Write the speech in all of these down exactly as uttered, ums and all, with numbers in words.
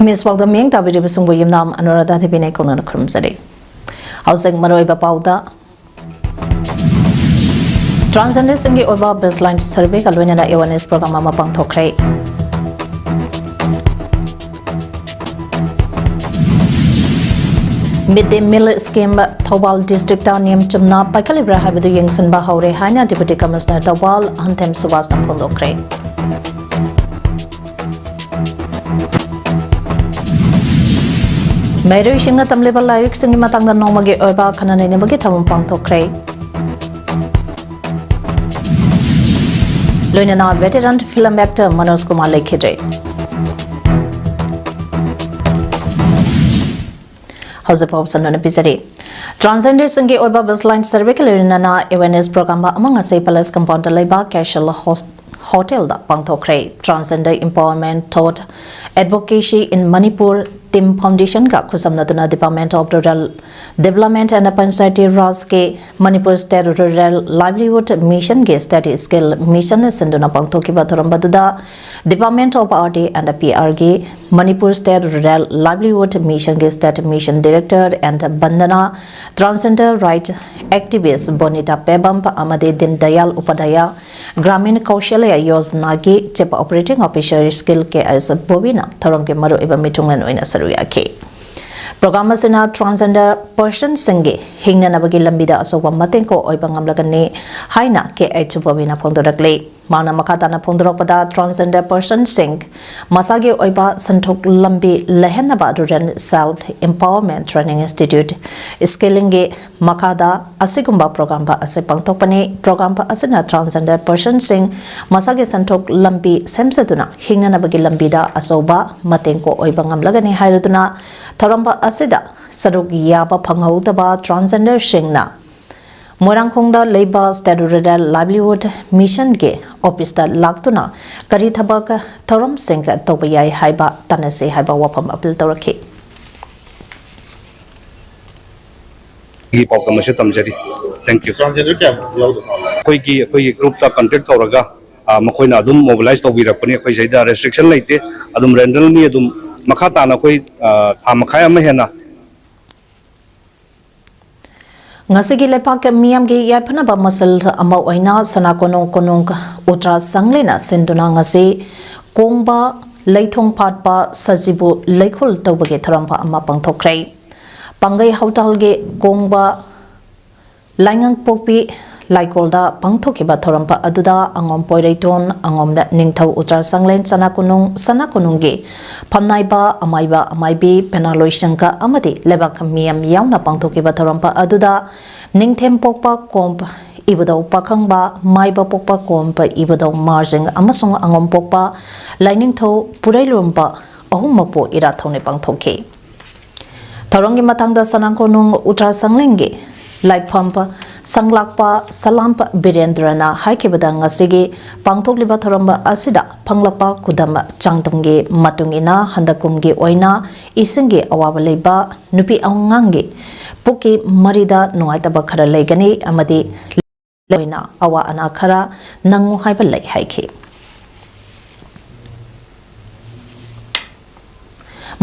ꯃꯤꯁ ꯄꯥꯎꯗ ꯃꯤꯡ ꯇꯥꯕꯤꯔꯤꯕꯁꯤꯡꯕꯨ ꯌꯨꯝꯅꯥꯝ ꯑꯅꯨꯔꯥꯙꯥ ꯗꯦꯕꯤꯅ ꯀꯧꯅꯅ ꯈꯨꯔꯨꯝꯖꯔꯤ꯫ ꯍꯧꯖꯤꯛ ꯃꯔꯨꯑꯣꯏꯕ ꯄꯥꯎꯗ, ꯇ꯭ꯔꯥꯟꯁꯖꯦꯟꯗꯔꯁꯤꯡꯒꯤ ꯑꯣꯏꯕ ꯕꯦꯁꯂꯥꯏꯟ ꯁꯔꯚꯦꯒ ꯂꯣꯏꯅꯅ ꯑꯦꯋꯦꯔꯅꯦꯁ ꯄ꯭ꯔꯣꯒ꯭ꯔꯥꯝ ꯑꯃ ꯄꯥꯡꯊꯣꯛꯈ꯭ꯔꯦ꯫ Mid day meal scheme Thoubal district ꯅꯤꯌꯝ ꯆꯨꯝꯅ ꯄꯥꯏꯈꯠꯂꯤꯕ꯭ꯔꯥ ꯍꯥꯏꯕꯗꯨ ꯌꯦꯡꯁꯤꯟꯕ ꯍꯧꯔꯦ ꯍꯥꯏꯅ ꯗꯤꯄꯨꯇꯤ ꯀꯃꯤꯁꯅꯔ ꯊꯧꯕꯥꯜ ꯍꯟꯊꯦꯝ ꯁꯨꯕꯥꯁꯅ ꯐꯣꯡꯗꯣꯛꯈ꯭ꯔꯦ꯫ ꯃꯍꯩꯔꯣꯏꯁꯤꯡꯅ ꯇꯝꯂꯤꯕ ꯂꯥꯏꯔꯤꯛꯁꯤꯡꯒꯤ ꯃꯇꯥꯡꯗ ꯅꯣꯡꯃꯒꯤ ꯑꯣꯏꯕ ꯈꯟꯅ ꯅꯩꯅꯕꯒꯤ ꯊꯧꯔꯝ ꯄꯥꯡꯊꯣꯛꯈ꯭ꯔꯦ꯫ ꯂꯣꯏꯅꯅ ꯚꯦꯇꯦꯔꯥꯟ ꯐꯤꯂꯝ ꯑꯦꯛꯇꯔ ꯃꯅꯣꯖ ꯀꯨꯃꯥꯔ ꯂꯩꯈꯤꯗ꯭ꯔꯦ꯫ ꯍꯧꯖꯤꯛ ꯄꯥꯎ ꯁꯟꯗꯣꯛꯅ ꯄꯤꯖꯔꯤ꯫ ꯇ꯭ꯔꯥꯟꯁꯖꯦꯟꯗꯔꯁꯤꯡꯒꯤ ꯑꯣꯏꯕ ꯕꯦꯁꯂꯥꯏꯟ ꯁꯔꯚꯦꯒ ꯂꯣꯏꯅꯅ ꯑꯦꯋꯦꯔꯅꯦꯁ ꯄ꯭ꯔꯣꯒ꯭ꯔꯥꯝ ꯑꯃ ꯉꯁꯤ ꯄꯦꯂꯦꯁ ꯀꯝꯄꯥꯎꯟꯗ ꯂꯩꯕ ꯀꯦꯁꯜ ꯍꯣꯁ-, ꯍꯣꯇꯦꯜꯗ ꯄꯥꯡꯊꯣꯛꯈ꯭ꯔꯦ꯫ Transgender Empowerment Thought Advocacy in Manipur Team Foundationꯒ ꯈꯨꯠꯁꯝꯅꯗꯨꯅ Department of Rural Development and Panchayati Rajꯀꯤ Manipur State Rural Livelihood Missionꯒꯤ State Skill Missionꯅ ꯁꯤꯟꯗꯨꯅ ꯄꯥꯡꯊꯣꯛꯈꯤꯕ ꯊꯧꯔꯝ ꯑꯗꯨꯗ Department of R D and PRꯒꯤ Manipur State Rural Livelihood Missionꯒꯤ State Mission Director and Bandana, Transgender Right Activist Bonita Pebamp ꯑꯃꯗꯤ Deen Dayal Upadhyaya Gramin Kaushalya Yojanaꯒꯤ Chief Operating Officer Skill K S ꯕꯣꯕꯤꯅ ꯊꯧꯔꯝꯒꯤ ꯃꯔꯨꯑꯣꯏꯕ ꯃꯤꯊꯨꯡꯂꯦꯟ ꯑꯣꯏꯅ ꯁꯔꯨꯛ ꯌꯥꯈꯤ꯫ ꯄ꯭ꯔꯣꯒ꯭ꯔꯥꯝ ꯑꯁꯤꯅ transgender personꯁꯤꯡꯒꯤ ꯍꯤꯡꯅꯅꯕꯒꯤ ꯂꯝꯕꯤꯗ ꯑꯆꯧꯕ ꯃꯇꯦꯡ ꯀꯣꯛ ꯑꯣꯏꯕ ꯉꯝꯂꯒꯅꯤ ꯍꯥꯏꯅ K H ꯕꯣꯕꯤꯅ ꯐꯣꯡꯗꯣꯔꯛꯂꯤ꯫ ꯃꯍꯥꯛꯅ ꯃꯈꯥ ꯇꯥꯅ ꯐꯣꯡꯗꯣꯔꯛꯄꯗ, transgender personꯁꯤꯡ ꯃꯁꯥꯒꯤ ꯑꯣꯏꯕ ꯁꯦꯟꯊꯣꯛ ꯂꯝꯕꯤ ꯂꯩꯍꯟꯅꯕ Rural Self Empowerment Training Institute Skillingꯒꯤ ꯃꯈꯥꯗ ꯑꯁꯤꯒꯨꯝꯕ ꯄ꯭ꯔꯣꯒ꯭ꯔꯥꯝ ꯑꯁꯤ ꯄꯥꯡꯊꯣꯛꯄꯅꯤ꯫ ꯄ꯭ꯔꯣꯒ꯭ꯔꯥꯝ ꯑꯁꯤꯅ transgender personꯁꯤꯡ ꯃꯁꯥꯒꯤ ꯁꯦꯟꯊꯣꯛ ꯂꯝꯕꯤ ꯁꯦꯝꯖꯗꯨꯅ ꯍꯤꯡꯅꯅꯕꯒꯤ ꯂꯝꯕꯤꯗ ꯑꯆꯧꯕ ꯃꯇꯦꯡ ꯀꯣꯛ ꯑꯣꯏꯕ ꯉꯝꯂꯒꯅꯤ ꯍꯥꯏꯔꯗꯨꯅ, ꯊꯧꯔꯝ ꯑꯁꯤꯗ ꯁꯔꯨꯛ ꯌꯥꯕ ꯐꯪꯍꯧꯗꯕ transgenderꯁꯤꯡꯅ ꯃꯣꯏꯔꯥꯡꯈꯣꯡꯗ ꯂꯩꯕ State Rural Livelihood Missionꯒꯤ officeꯇ ꯂꯥꯛꯇꯨꯅ ꯀꯔꯤ ꯊꯕꯛ ꯊꯧꯔꯝꯁꯤꯡ ꯇꯧꯕ ꯌꯥꯏ ꯍꯥꯏꯕ ꯇꯥꯟꯅꯁꯤ ꯍꯥꯏꯕ ꯋꯥꯐꯝ ꯑꯄꯤꯜ ꯇꯧꯔꯛꯈꯤ꯫ ꯒꯤ ꯄꯥꯎꯗꯝ ꯑꯁꯤ ꯇꯝꯖꯔꯤ꯫ Thank you꯫ Transgender ꯀꯌꯥꯃꯨꯛ ꯌꯥꯎꯗꯣꯏꯅꯣ? ꯑꯩꯈꯣꯏꯒꯤ, ꯑꯩꯈꯣꯏꯒꯤ groupꯇ contact ꯇꯧꯔꯒ, ꯑ, ꯃꯈꯣꯏꯅ ꯑꯗꯨꯝ mobilize ꯇꯧꯕꯤꯔꯛꯄꯅꯤ꯫ ꯑꯩꯈꯣꯏ ꯁꯤꯗꯩꯗ restriction ꯂꯩꯇꯦ, ꯑꯗꯨꯝ randomly ꯑꯗꯨꯝ ꯃꯈꯥ ꯇꯥꯅ ꯑꯩꯈꯣꯏ, ꯑ, ꯊꯥ ꯃꯈꯥꯏ ꯑꯃ ꯍꯦꯟꯅ꯫ ꯉꯁꯤꯒꯤ ꯂꯩꯄꯥꯛ ꯃꯤꯌꯥꯝꯒꯤ ꯌꯥꯏꯐꯅꯕ ꯃꯁꯜ ꯑꯃ ꯑꯣꯏꯅ ꯁꯅꯥ ꯀꯣꯅꯨꯡ ꯀꯣꯅꯨꯡ ꯎꯇ꯭ꯔꯥ ꯁꯪꯂꯦꯅ ꯁꯤꯟꯗꯨꯅ ꯉꯁꯤ ꯀꯣꯡꯕ ꯂꯩꯊꯣꯡ ꯐꯥꯠꯄ ꯁꯖꯤꯕꯨ ꯂꯩꯈꯣꯜ ꯇꯧꯕꯒꯤ ꯊꯧꯔꯝ ꯑꯃ ꯄꯥꯡꯊꯣꯛꯈ꯭ꯔꯦ꯫ ꯄꯥꯡꯒꯩ ꯍꯧꯇꯥꯜꯒꯤ ꯀꯣꯡꯕ ꯂꯥꯏꯉꯪꯄꯣꯛꯄꯤ ꯂꯥꯏꯀꯣꯜꯗ ꯄꯥꯡꯊꯣꯛꯈꯤꯕ ꯊꯧꯔꯝ ꯑꯗꯨꯗ ꯑꯉꯣꯝ ꯄꯣꯏꯔꯩꯇꯣꯟ, ꯑꯉꯣꯝ ꯅꯤꯡꯊꯧ ꯎꯇ꯭ꯔꯥ ꯁꯪꯂꯦꯟ ꯁꯅꯥ ꯀꯣꯅꯨꯡ, ꯁꯅꯥ ꯀꯣꯅꯨꯡꯒꯤ ꯐꯝꯅꯥꯏꯕ, ꯑꯃꯥꯏꯕ, ꯑꯃꯥꯏꯕꯤ, ꯄꯦꯅꯥꯂꯣꯏꯁꯪꯒ ꯑꯃꯗꯤ ꯂꯩꯕꯥꯛ ꯃꯤꯌꯥꯝ ꯌꯥꯎꯅ ꯄꯥꯡꯊꯣꯛꯈꯤꯕ ꯊꯧꯔꯝ ꯑꯗꯨꯗ ꯅꯤꯡꯊꯦꯝ ꯄꯣꯛꯄ ꯀꯣꯝ ꯏꯕꯨꯙꯧ ꯄꯥꯈꯪꯕ, ꯃꯥꯏꯕ ꯄꯣꯛꯄ ꯀꯣꯝ ꯏꯕꯨꯙꯧ ꯃꯥꯔꯖꯤꯡ ꯑꯃꯁꯨꯡ ꯑꯉꯣꯝ ꯄꯣꯛꯄ ꯂꯥꯏꯅꯤꯡꯊꯧ ꯄꯨꯔꯩꯂꯣꯝꯕ ꯑꯍꯨꯝꯃꯛꯄꯨ ꯏꯔꯥꯠ ꯊꯧꯅꯤ ꯄꯥꯡꯊꯣꯛꯈꯤ꯫ ꯊꯧꯔꯝꯒꯤ ꯃꯊꯪꯗ ꯁꯅꯥ ꯀꯣꯅꯨꯡ ꯎꯇ꯭ꯔꯥ ꯁꯪꯂꯦꯟꯒꯤ ꯂꯥꯏꯐꯝ ꯁꯪꯂꯥꯛꯄ ꯁꯂꯥꯝ ꯕꯤꯔꯦꯟꯗ꯭ꯔꯅ ꯍꯥꯏꯈꯤꯕꯗ ꯉꯁꯤꯒꯤ ꯄꯥꯡꯊꯣꯛꯂꯤꯕ ꯊꯧꯔꯝ ꯑꯁꯤꯗ ꯐꯪꯂꯛꯄ ꯈꯨꯗꯝ ꯆꯥꯡꯗꯝꯒꯤ ꯃꯇꯨꯡ ꯏꯟꯅ ꯍꯟꯗꯛ ꯀꯨꯝꯒꯤ ꯑꯣꯏꯅ ꯏꯁꯤꯡꯒꯤ ꯑꯋꯥꯕ ꯂꯩꯕ ꯅꯨꯄꯤ ꯑꯉꯥꯡꯒꯤ ꯄꯨꯛꯀꯤ ꯃꯔꯤꯗ ꯅꯨꯡꯉꯥꯏꯇꯕ ꯈꯔ ꯂꯩꯒꯅꯤ ꯑꯃꯗꯤ ꯑꯣꯏꯅ ꯑꯋꯥ ꯑꯅꯥ ꯈꯔ ꯅꯪꯉꯨ ꯍꯥꯏꯕ ꯂꯩ ꯍꯥꯏꯈꯤ꯫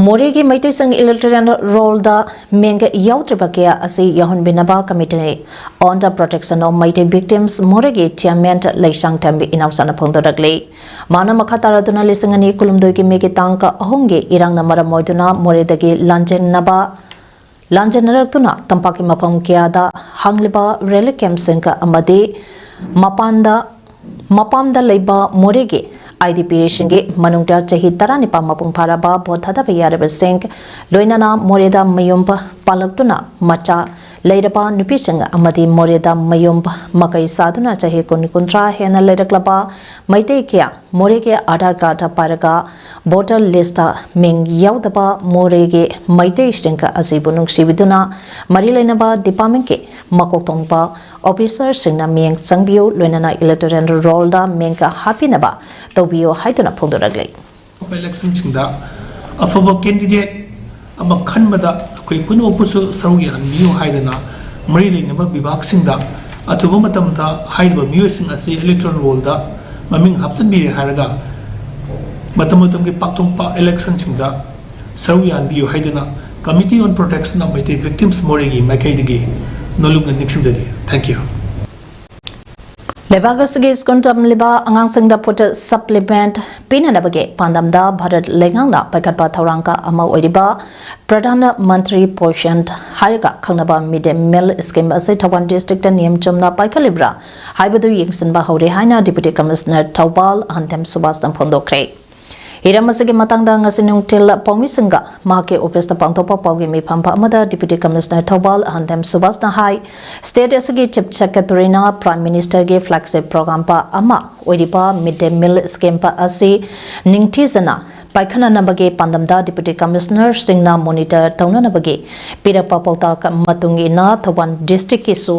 ꯃꯣꯔꯦꯒꯤ ꯃꯩꯇꯩꯁꯤꯡ ꯏꯂꯦꯛꯇꯣꯔꯦꯜ ꯔꯣꯜꯗ ꯃꯤꯡ ꯌꯥꯎꯗ꯭ꯔꯤꯕ ꯀꯌꯥ ꯑꯁꯤ ꯌꯥꯎꯍꯟꯕꯤꯅꯕ Committee on the Protection of Meitei Victims ꯃꯣꯔꯦꯒꯤ ꯆꯤꯌꯥꯔꯃꯦꯟ ꯂꯩꯁꯥꯡꯊꯦꯝ ꯏꯅꯥꯎꯆꯥꯅ ꯐꯣꯡꯗꯣꯔꯛꯂꯤ꯫ ꯃꯥꯅ ꯃꯈꯥ ꯇꯥꯔꯗꯨꯅ ꯂꯤꯁꯤꯡ ꯑꯅꯤ ꯀꯨꯟꯍꯨꯝꯗꯣꯏꯒꯤ ꯃꯦꯒꯤ ꯇꯥꯡ ꯑꯍꯨꯝꯒꯤ ꯏꯔꯥꯡꯅ ꯃꯔꯝ ꯑꯣꯏꯗꯨꯅ ꯃꯣꯔꯦꯗꯒꯤ ꯂꯥꯟꯖꯦꯟꯅꯕ ꯂꯥꯟꯖꯦꯟꯅꯔꯛꯇꯨꯅ ꯇꯝꯄꯥꯛꯀꯤ ꯃꯐꯝ ꯀꯌꯥꯗ ꯍꯥꯡꯂꯤꯕ ꯔꯤꯂꯤꯐ ꯀꯦꯝꯞꯁꯤꯡ ꯑꯃꯗꯤ ꯃꯄꯥꯟꯗ ꯃꯄꯥꯟꯗ ꯂꯩꯕ ꯃꯣꯔꯦꯒꯤ IDPꯁꯤꯡꯒꯤ ꯃꯅꯨꯡꯗ ꯆꯍꯤ ꯇꯔꯥꯅꯤꯄꯥꯟ ꯃꯄꯨꯡ ꯐꯥꯔꯕ ꯚꯣꯠ ꯊꯥꯗꯕ ꯌꯥꯔꯕꯁꯤꯡ, ꯂꯣꯏꯅꯅ ꯃꯣꯔꯦꯗ ꯃꯌꯨꯝ ꯄꯥꯜꯂꯛꯇꯨꯅ ꯃꯆꯥ ꯂꯩꯔꯕ ꯅꯨꯄꯤꯁꯤꯡ ꯑꯃꯗꯤ ꯃꯣꯔꯦꯗ ꯃꯌꯨꯝ ꯃꯀꯩ ꯁꯥꯗꯨꯅ ꯆꯍꯤ ꯀꯨꯟ ꯀꯨꯟꯊ꯭ꯔꯥ ꯍꯦꯟꯅ ꯂꯩꯔꯛꯂꯕ ꯃꯩꯇꯩ ꯀꯌꯥ ꯃꯣꯔꯦꯒꯤ ꯑꯥꯙꯥꯔ ꯀꯥꯔꯗ ꯄꯥꯏꯔꯒ ꯚꯣꯇꯔ ꯂꯤꯁꯇ ꯃꯤꯡ ꯌꯥꯎꯗꯕ ꯃꯣꯔꯦꯒꯤ ꯃꯩꯇꯩꯁꯤꯡ ꯑꯁꯤꯕꯨ ꯅꯨꯡꯁꯤꯕꯤꯗꯨꯅ ꯃꯔꯤ ꯂꯩꯅꯕ ꯗꯤꯄꯥꯔꯠꯃꯦꯟꯠꯀꯤ ꯃꯀꯣꯛ ꯊꯣꯡꯕ ꯑꯣꯐꯤꯁꯔꯁꯤꯡꯅ ꯃꯤꯠꯌꯦꯡ ꯆꯪꯕꯤꯌꯨ, ꯂꯣꯏꯅꯅ ꯏꯂꯦꯛꯇꯣꯔꯦꯜ ꯔꯣꯜꯗ ꯃꯤꯡ ꯍꯥꯞꯄꯤꯅꯕ ꯇꯧꯕꯤꯌꯨ ꯍꯥꯏꯗꯨꯅ ꯐꯣꯡꯗꯣꯔꯛꯂꯤ꯫ ꯏꯂꯦꯛꯁꯟꯁꯤꯡꯗ ꯑꯐꯕ ꯀꯦꯟꯗꯤꯗꯦꯠ ꯑꯃ ꯈꯟꯕꯗ ꯑꯩꯈꯣꯏ ꯄꯨꯝꯅꯃꯛꯄꯨꯁꯨ ꯁꯔꯨꯛ ꯌꯥꯍꯟꯕꯤꯌꯨ ꯍꯥꯏꯗꯅ ꯃꯔꯤ ꯂꯩꯅꯕ ꯕꯤꯚꯥꯒꯁꯤꯡꯗ ꯑꯊꯨꯕ ꯃꯇꯝꯗ ꯍꯥꯏꯔꯤꯕ ꯃꯤꯑꯣꯏꯁꯤꯡ ꯑꯁꯤ ꯏꯂꯦꯛꯇꯣꯔꯦꯜ ꯔꯣꯜꯗ ꯃꯃꯤꯡ ꯍꯥꯞꯆꯤꯟꯕꯤꯔꯦ ꯍꯥꯏꯔꯒ ꯃꯇꯝ ꯃꯇꯝꯒꯤ ꯄꯥꯡꯊꯣꯛꯄ ꯏꯂꯦꯛꯁꯟꯁꯤꯡꯗ ꯁꯔꯨꯛ ꯌꯥꯍꯟꯕꯤꯌꯨ ꯍꯥꯏꯗꯨꯅ Committee on Protection of Meitei Victims ꯃꯣꯔꯦꯒꯤ ꯃꯥꯏꯀꯩꯗꯒꯤ ꯅꯣꯂꯨꯛꯅ ꯅꯤꯡꯁꯤꯡꯖꯔꯤ꯫ Thank you. ꯂꯩꯕꯥꯛ ꯑꯁꯤꯒꯤ ꯁ꯭ꯀꯨꯜ ꯇꯝꯂꯤꯕ ꯑꯉꯥꯡꯁꯤꯡꯗ food supplement ꯄꯤꯅꯅꯕꯒꯤ ꯄꯥꯟꯗꯝꯗ ꯚꯥꯔꯠ ꯂꯩꯉꯥꯛꯅ ꯄꯥꯏꯈꯠꯄ ꯊꯧꯔꯥꯡ ꯀꯌꯥ ꯑꯃ ꯑꯣꯏꯔꯤꯕ ꯄ꯭ꯔꯙꯥꯟ ꯃꯟꯇ꯭ꯔꯤ ꯄꯣꯁꯟ ꯍꯥꯏꯔꯒ ꯈꯪꯅꯕ mid day meal scheme ꯑꯁꯤ ꯊꯧꯕꯥꯜ district ꯇ ꯅꯤꯌꯝ ꯆꯨꯝꯅ ꯄꯥꯏꯈꯠꯂꯤꯕ꯭ꯔꯥ ꯍꯥꯏꯕꯗꯨ ꯌꯦꯡꯁꯤꯟꯕ ꯍꯧꯔꯦ ꯍꯥꯏꯅ Deputy Commissioner ꯊꯧꯕꯥꯜ ꯑꯍꯟꯊꯦꯝ ꯁꯨꯕꯥꯁꯅ ꯐꯣꯡꯗꯣꯛꯈ꯭ꯔꯦ꯫ ꯍꯤꯔꯝ ꯑꯁꯤꯒꯤ ꯃꯇꯥꯡꯗ ꯉꯁꯤ ꯅꯨꯡꯊꯤꯜ ꯄꯥꯎꯃꯤꯁꯤꯡꯒ ꯃꯍꯥꯛꯀꯤ office ꯇ ꯄꯥꯡꯊꯣꯛꯄ ꯄꯥꯎꯒꯤ ꯃꯤꯐꯝ ꯑꯃꯗ Deputy Commissioner ꯊꯧꯕꯥꯜ ꯑꯍꯟꯊꯦꯝ ꯁꯨꯕꯥꯁꯅ ꯍꯥꯏ, state ꯑꯁꯤꯒꯤ Chief Secretary ꯅ Prime Minister ꯒꯤ flagship program ꯑꯃ ꯑꯣꯏꯔꯤꯕ mid day meal scheme ꯑꯁꯤ ꯅꯤꯡꯊꯤꯖꯅ ꯄꯥꯏꯈꯠꯅꯅꯕꯒꯤ ꯄꯥꯟꯗꯝꯗ Deputy Commissioner ꯁꯤꯡꯅ monitor ꯇꯧꯅꯅꯕꯒꯤ ꯄꯤꯔꯛꯄ ꯄꯥꯎꯇꯥꯛ ꯃꯇꯨꯡ ꯏꯟꯅ ꯊꯧꯕꯥꯜ district ꯀꯤꯁꯨ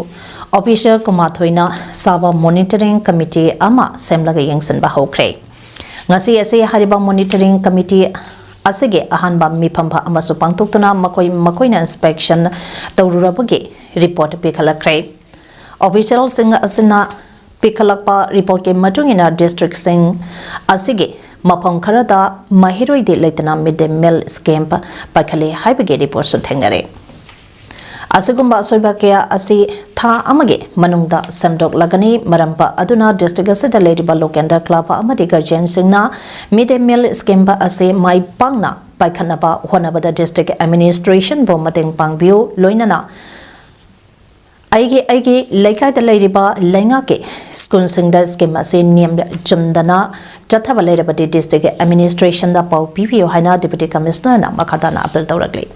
officer ꯀꯨꯟꯃꯥꯊꯣꯏꯅ ꯁꯥꯕ monitoring committee ꯑꯃ ꯁꯦꯝꯂꯒ ꯌꯦꯡꯁꯤꯟꯕ ꯍꯧꯈ꯭ꯔꯦ꯫ ꯉꯁꯤ ꯑꯁꯤ ꯍꯥꯏꯔꯤꯕ monitoring committee ꯑꯁꯤꯒꯤ ꯑꯍꯥꯟꯕ ꯃꯤꯐꯝ ꯑꯃꯁꯨ ꯄꯥꯡꯊꯣꯛꯇꯨꯅ ꯃꯈꯣꯏ ꯃꯈꯣꯏꯅ inspection ꯇꯧꯔꯨꯔꯕꯒꯤ report ꯄꯤꯈꯠꯂꯛꯈ꯭ꯔꯦ꯫ Official ꯁꯤꯡ ꯑꯁꯤꯅ ꯄꯤꯈꯠꯂꯛꯄ report ꯀꯤ ꯃꯇꯨꯡ ꯏꯟꯅ district ꯁꯤꯡ ꯑꯁꯤꯒꯤ ꯃꯐꯝ ꯈꯔꯗ ꯃꯍꯩꯔꯣꯏꯗꯤ ꯂꯩꯇꯅ mid day meal scheme ꯄꯥꯏꯈꯠꯂꯤ ꯍꯥꯏꯕꯒꯤ report ꯁꯨ ꯊꯦꯡꯅꯔꯦ꯫ ꯑꯁꯤꯒꯨꯝꯕ ꯑꯁꯣꯏꯕ ꯀꯌꯥ ꯑꯁꯤ ꯊꯥ ꯑꯃꯒꯤ ꯃꯅꯨꯡꯗ ꯁꯦꯝꯗꯣꯛꯂꯒꯅꯤ꯫ ꯃꯔꯝ ꯑꯗꯨꯅ district ꯑꯁꯤꯗ ꯂꯩꯔꯤꯕ local club ꯑꯃꯗꯤ guardian ꯁꯤꯡꯅ mid day meal scheme ꯑꯁꯤ ꯃꯥꯏ ꯄꯥꯛꯅ ꯄꯥꯏꯈꯠꯅꯕ ꯍꯣꯠꯅꯕꯗ district administration ꯕꯨ ꯃꯇꯦꯡ ꯄꯥꯡꯕꯤꯌꯨ꯫ ꯂꯣꯏꯅꯅ ꯑꯩꯒꯤ ꯑꯩꯒꯤ ꯂꯩꯀꯥꯏꯗ ꯂꯩꯔꯤꯕ ꯂꯩꯉꯥꯛꯀꯤ ꯁ꯭ꯀꯨꯜꯁꯤꯡꯗ scheme ꯑꯁꯤ ꯅꯤꯌꯝ ꯆꯨꯝꯗꯅ ꯆꯠꯊꯕ ꯂꯩꯔꯕꯗꯤ district administration ꯗ ꯄꯥꯎ ꯄꯤꯕꯤꯌꯨ ꯍꯥꯏꯅ Deputy Commissioner ꯅ ꯃꯈꯥ ꯇꯥꯅ appeal ꯇꯧꯔꯛꯂꯤ꯫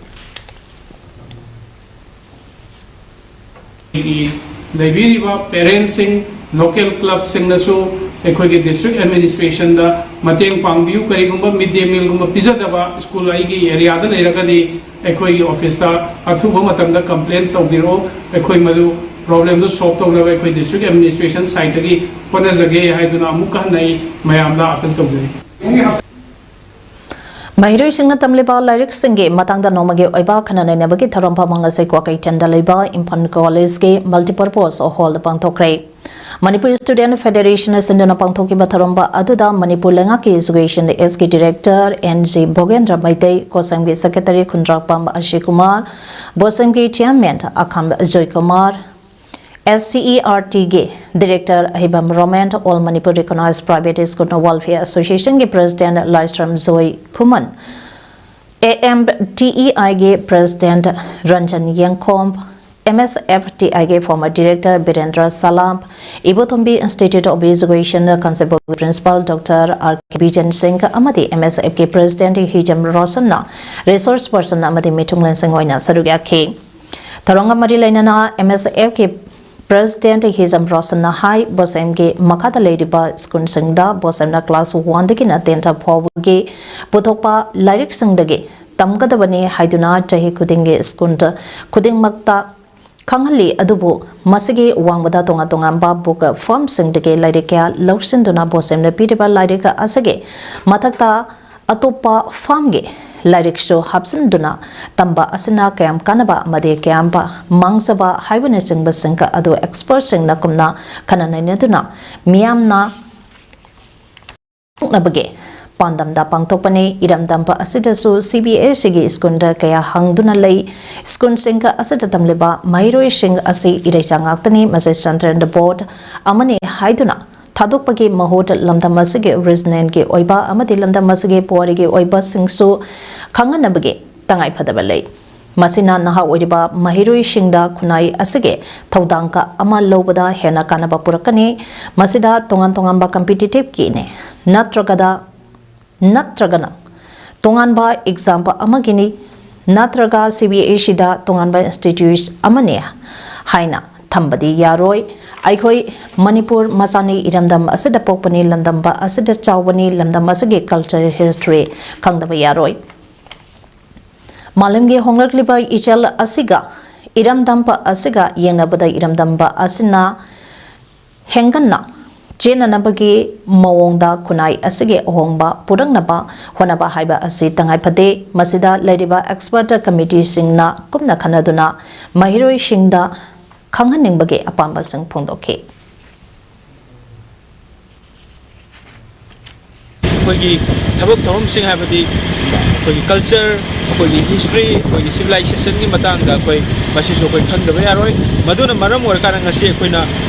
ꯑꯩꯈꯣꯏꯒꯤ ꯂꯩꯕꯤꯔꯤꯕ parents ꯁꯤꯡ, local club ꯁꯤꯡꯅꯁꯨ ꯑꯩꯈꯣꯏꯒꯤ district administration ꯗ ꯃꯇꯦꯡ ꯄꯥꯡꯕꯤꯌꯨ꯫ ꯀꯔꯤꯒꯨꯝꯕ mid day meal ꯒꯨꯝꯕ ꯄꯤꯖꯗꯕ ꯁ꯭ꯀꯨꯜ ꯑꯩꯒꯤ area ꯗ ꯂꯩꯔꯒꯗꯤ ꯑꯩꯈꯣꯏꯒꯤ office ꯇ ꯑꯊꯨꯕ ꯃꯇꯝꯗ complain ꯇꯧꯕꯤꯔꯛꯎ꯫ ꯑꯩꯈꯣꯏ ꯃꯗꯨ problem ꯗꯨ solve ꯇꯧꯅꯕ ꯑꯩꯈꯣꯏ district administration side ꯇꯒꯤ ꯍꯣꯠꯅꯖꯒꯦ ꯍꯥꯏꯗꯨꯅ ꯑꯃꯨꯛꯀ ꯍꯟꯅ ꯑꯩ ꯃꯌꯥꯝꯗ appeal ꯇꯧꯖꯔꯤ꯫ ꯃꯍꯩꯔꯣꯏꯁꯤꯡꯅ ꯇꯝꯂꯤꯕ ꯂꯥꯏꯔꯤꯛꯁꯤꯡꯒꯤ ꯃꯇꯥꯡꯗ ꯅꯣꯡꯃꯒꯤ ꯑꯣꯏꯕ ꯈꯟꯅ ꯅꯩꯅꯕꯒꯤ ꯊꯧꯔꯝ ꯐꯝ ꯉꯁꯤ ꯀ꯭ꯋꯥꯀꯩꯊꯦꯜꯗ ꯂꯩꯕ ꯏꯝꯐꯥꯜ college ꯀꯤ multipurpose hall ꯗ ꯄꯥꯡꯊꯣꯛꯈ꯭ꯔꯦ꯫ Manipur Student Federation ꯅ ꯁꯤꯟꯗꯨꯅ ꯄꯥꯡꯊꯣꯛꯈꯤꯕ ꯊꯧꯔꯝ ꯑꯗꯨꯗ ꯃꯅꯤꯄꯨꯔ ꯂꯩꯉꯥꯛꯀꯤ Education S K Director N G ꯚꯣꯒꯦꯟꯗ꯭ꯔ Meitei, ꯀꯣꯁꯪꯒꯤ Secretary Khundrakpam ꯑꯁꯤ ꯀꯨꯃꯥꯔ, ꯕꯣꯁꯪꯒꯤ Chairman Akham Joykumar, S C E R T ꯒꯤ Director Ahibam Romen, All Manipur Recognized Private School Welfare Association ꯒꯤ President Laishram Joy Khuman, A M T E I ꯒꯤ President Ranjan Yengkhom, M S F T I ꯒꯤ former Director Birendra Salam, Ibotombi Institute of Education ꯀꯥꯟꯆꯤꯄꯨꯔꯒꯤ Principal Doctor R K ꯕꯤꯖꯦꯟ ꯁꯤꯡ ꯑꯃꯗꯤ M S F ꯀꯤ President ꯍꯤꯖꯝ ꯔꯣꯁꯟꯅ resource person ꯑꯃꯗꯤ ꯃꯤꯊꯨꯡꯂꯦꯟꯁꯤꯡ ꯑꯣꯏꯅ ꯁꯔꯨꯛ ꯌꯥꯈꯤ꯫ ꯊꯧꯔꯝꯒ ꯃꯔꯤ ꯂꯩꯅꯅ M S F ꯀꯤ President ꯍꯤꯖꯝ ꯔꯣꯁꯟꯅ ꯍꯥꯏ, ꯕꯣꯁꯦꯝꯒꯤ ꯃꯈꯥꯗ ꯂꯩꯔꯤꯕ ꯁ꯭ꯀꯨꯜꯁꯤꯡꯗ ꯕꯣꯁꯦꯝꯅ class one ꯗꯒꯤꯅ ten ꯐꯥꯎꯕꯒꯤ ꯄꯨꯊꯣꯛꯄ ꯂꯥꯏꯔꯤꯛꯁꯤꯡꯗꯒꯤ ꯇꯝꯒꯗꯕꯅꯤ ꯍꯥꯏꯗꯨꯅ ꯆꯍꯤ ꯈꯨꯗꯤꯡꯒꯤ ꯁ꯭ꯀꯨꯜ ꯈꯨꯗꯤꯡꯃꯛꯇ ꯈꯪꯍꯜꯂꯤ꯫ ꯑꯗꯨꯕꯨ ꯃꯁꯤꯒꯤ ꯋꯥꯡꯃꯗ ꯇꯣꯉꯥꯟ ꯇꯣꯉꯥꯟꯕ book firm ꯁꯤꯡꯗꯒꯤ ꯂꯥꯏꯔꯤꯛ ꯀꯌꯥ ꯂꯧꯁꯤꯟꯗꯨꯅ ꯕꯣꯁꯦꯝꯅ ꯄꯤꯔꯤꯕ ꯂꯥꯏꯔꯤꯛ ꯑꯁꯤꯒꯤ ꯃꯊꯛꯇ ꯑꯇꯣꯞꯄ firm ꯒꯤ ꯂꯥꯏꯔꯤꯛꯁꯨ ꯍꯥꯞꯆꯤꯟꯗꯨꯅ ꯇꯝꯕ ꯑꯁꯤꯅ ꯀꯌꯥꯝ ꯀꯥꯟꯅꯕ ꯑꯃꯗꯤ ꯀꯌꯥꯝ ꯃꯥꯡꯖꯕ ꯍꯥꯏꯕꯅꯆꯤꯡꯕꯁꯤꯡ ꯑꯗꯨ expert ꯁꯤꯡꯅ ꯀꯨꯞꯅ ꯈꯟꯅ ꯅꯩꯅꯗꯨꯅ ꯃꯤꯌꯥꯝꯅ ꯊꯣꯛꯅꯕꯒꯤ ꯄꯥꯟꯗꯝꯗ ꯄꯥꯡꯊꯣꯛꯄꯅꯤ꯫ ꯏꯔꯝꯗꯝꯕ ꯑꯁꯤꯗꯁꯨ C B S E ꯒꯤ ꯁ꯭ꯀꯨꯜꯗ ꯀꯌꯥ ꯍꯥꯡꯗꯨꯅ ꯂꯩ꯫ ꯁ꯭ꯀꯨꯜꯁꯤꯡ ꯑꯁꯤꯗ ꯇꯝꯂꯤꯕ ꯃꯍꯩꯔꯣꯏꯁꯤꯡ ꯑꯁꯤ ꯏꯔꯩꯆꯥ ꯉꯥꯛꯇꯅꯤ꯫ ꯃꯁꯤ central board ꯑꯃꯅꯤ ꯍꯥꯏꯗꯨꯅ ꯊꯥꯗꯣꯛꯄꯒꯤ ꯃꯍꯨꯠ ꯂꯝꯗꯝ ꯑꯁꯤꯒꯤ regional ꯒꯤ ꯑꯣꯏꯕ ꯑꯃꯗꯤ ꯂꯝꯗꯝ ꯑꯁꯤꯒꯤ ꯄꯨꯋꯥꯔꯤꯒꯤ ꯑꯣꯏꯕꯁꯤꯡꯁꯨ ꯈꯪꯍꯟꯅꯕꯒꯤ ꯇꯉꯥꯏꯐꯗꯕ ꯂꯩ꯫ ꯃꯁꯤꯅ ꯅꯍꯥ ꯑꯣꯏꯔꯤꯕ ꯃꯍꯩꯔꯣꯏꯁꯤꯡꯗ ꯈꯨꯟꯅꯥꯏ ꯑꯁꯤꯒꯤ ꯊꯧꯗꯥꯡ ꯀ-, ꯑꯃ ꯂꯧꯕꯗ ꯍꯦꯟꯅ ꯀꯥꯟꯅꯕ ꯄꯨꯔꯛꯀꯅꯤ꯫ ꯃꯁꯤꯗ ꯇꯣꯉꯥꯟ ꯇꯣꯉꯥꯟꯕ competitive ꯀꯤꯅꯤ ꯅꯠꯇ꯭ꯔꯒꯗ, ꯅꯠꯇ꯭ꯔꯒꯅ ꯇꯣꯉꯥꯟꯕ exam ꯑꯃꯒꯤꯅꯤ ꯅꯠꯇ꯭ꯔꯒ C B S E ꯗ ꯇꯣꯉꯥꯟꯕ institute ꯑꯃꯅꯤ ꯍꯥꯏꯅ ꯊꯝꯕꯗꯤ ꯌꯥꯔꯣꯏ꯫ ꯑꯩꯈꯣꯏ ꯃꯅꯤꯄꯨꯔ ꯃꯆꯥꯅꯤ, ꯏꯔꯝꯗꯝ ꯑꯁꯤꯗ ꯄꯣꯛꯄꯅꯤ, ꯂꯝꯗꯝꯕ ꯑꯁꯤꯗ ꯆꯥꯎꯕꯅꯤ, ꯂꯝꯗꯝ ꯑꯁꯤꯒꯤ culture history ꯈꯪꯗꯕ ꯌꯥꯔꯣꯏ꯫ ꯃꯥꯂꯦꯝꯒꯤ ꯍꯣꯡꯂꯛꯂꯤꯕ ꯏꯆꯜ ꯑꯁꯤꯒ ꯏꯔꯝꯗꯝꯕ ꯑꯁꯤꯒ ꯌꯦꯡꯅꯕꯗ ꯏꯔꯝꯗꯝꯕ ꯑꯁꯤꯅ ꯍꯦꯟꯒꯠꯅ ꯆꯦꯟꯅꯅꯕꯒꯤ ꯃꯑꯣꯡꯗ ꯈꯨꯟꯅꯥꯏ ꯑꯁꯤꯒꯤ ꯑꯍꯣꯡꯕ ꯄꯨꯔꯛꯅꯕ ꯍꯣꯠꯅꯕ ꯍꯥꯏꯕ ꯑꯁꯤ ꯇꯉꯥꯏ ꯐꯗꯦ꯫ ꯃꯁꯤꯗ ꯂꯩꯔꯤꯕ expert committee ꯁꯤꯡꯅ ꯀꯨꯞꯅ ꯈꯟꯅꯗꯨꯅ ꯃꯍꯩꯔꯣꯏꯁꯤꯡꯗ ꯈꯪꯍꯟꯅꯤꯡꯕꯒꯤ ꯑꯄꯥꯝꯕꯁꯤꯡ ꯐꯣꯡꯗꯣꯛꯈꯤ꯫ ꯑꯩꯈꯣꯏꯒꯤ ꯊꯕꯛ ꯊꯧꯔꯝꯁꯤꯡ, ꯍꯥꯏꯕꯗꯤ ꯑꯩꯈꯣꯏꯒꯤ ꯀꯜꯆꯔ, ꯑꯩꯈꯣꯏꯒꯤ ꯍꯤꯁꯇ꯭ꯔꯤ, ꯑꯩꯈꯣꯏꯒꯤ ꯁꯤꯚꯤꯂꯥꯏꯖꯦꯁꯟꯒꯤ ꯃꯇꯥꯡꯗ ꯑꯩꯈꯣꯏ ꯃꯁꯤꯁꯨ ꯑꯩꯈꯣꯏ ꯈꯪꯗꯕ ꯌꯥꯔꯣꯏ꯫ ꯃꯗꯨꯅ ꯃꯔꯝ ꯑꯣꯏꯔꯀꯥꯟꯗ ꯉꯁꯤ ꯑꯩꯈꯣꯏꯅ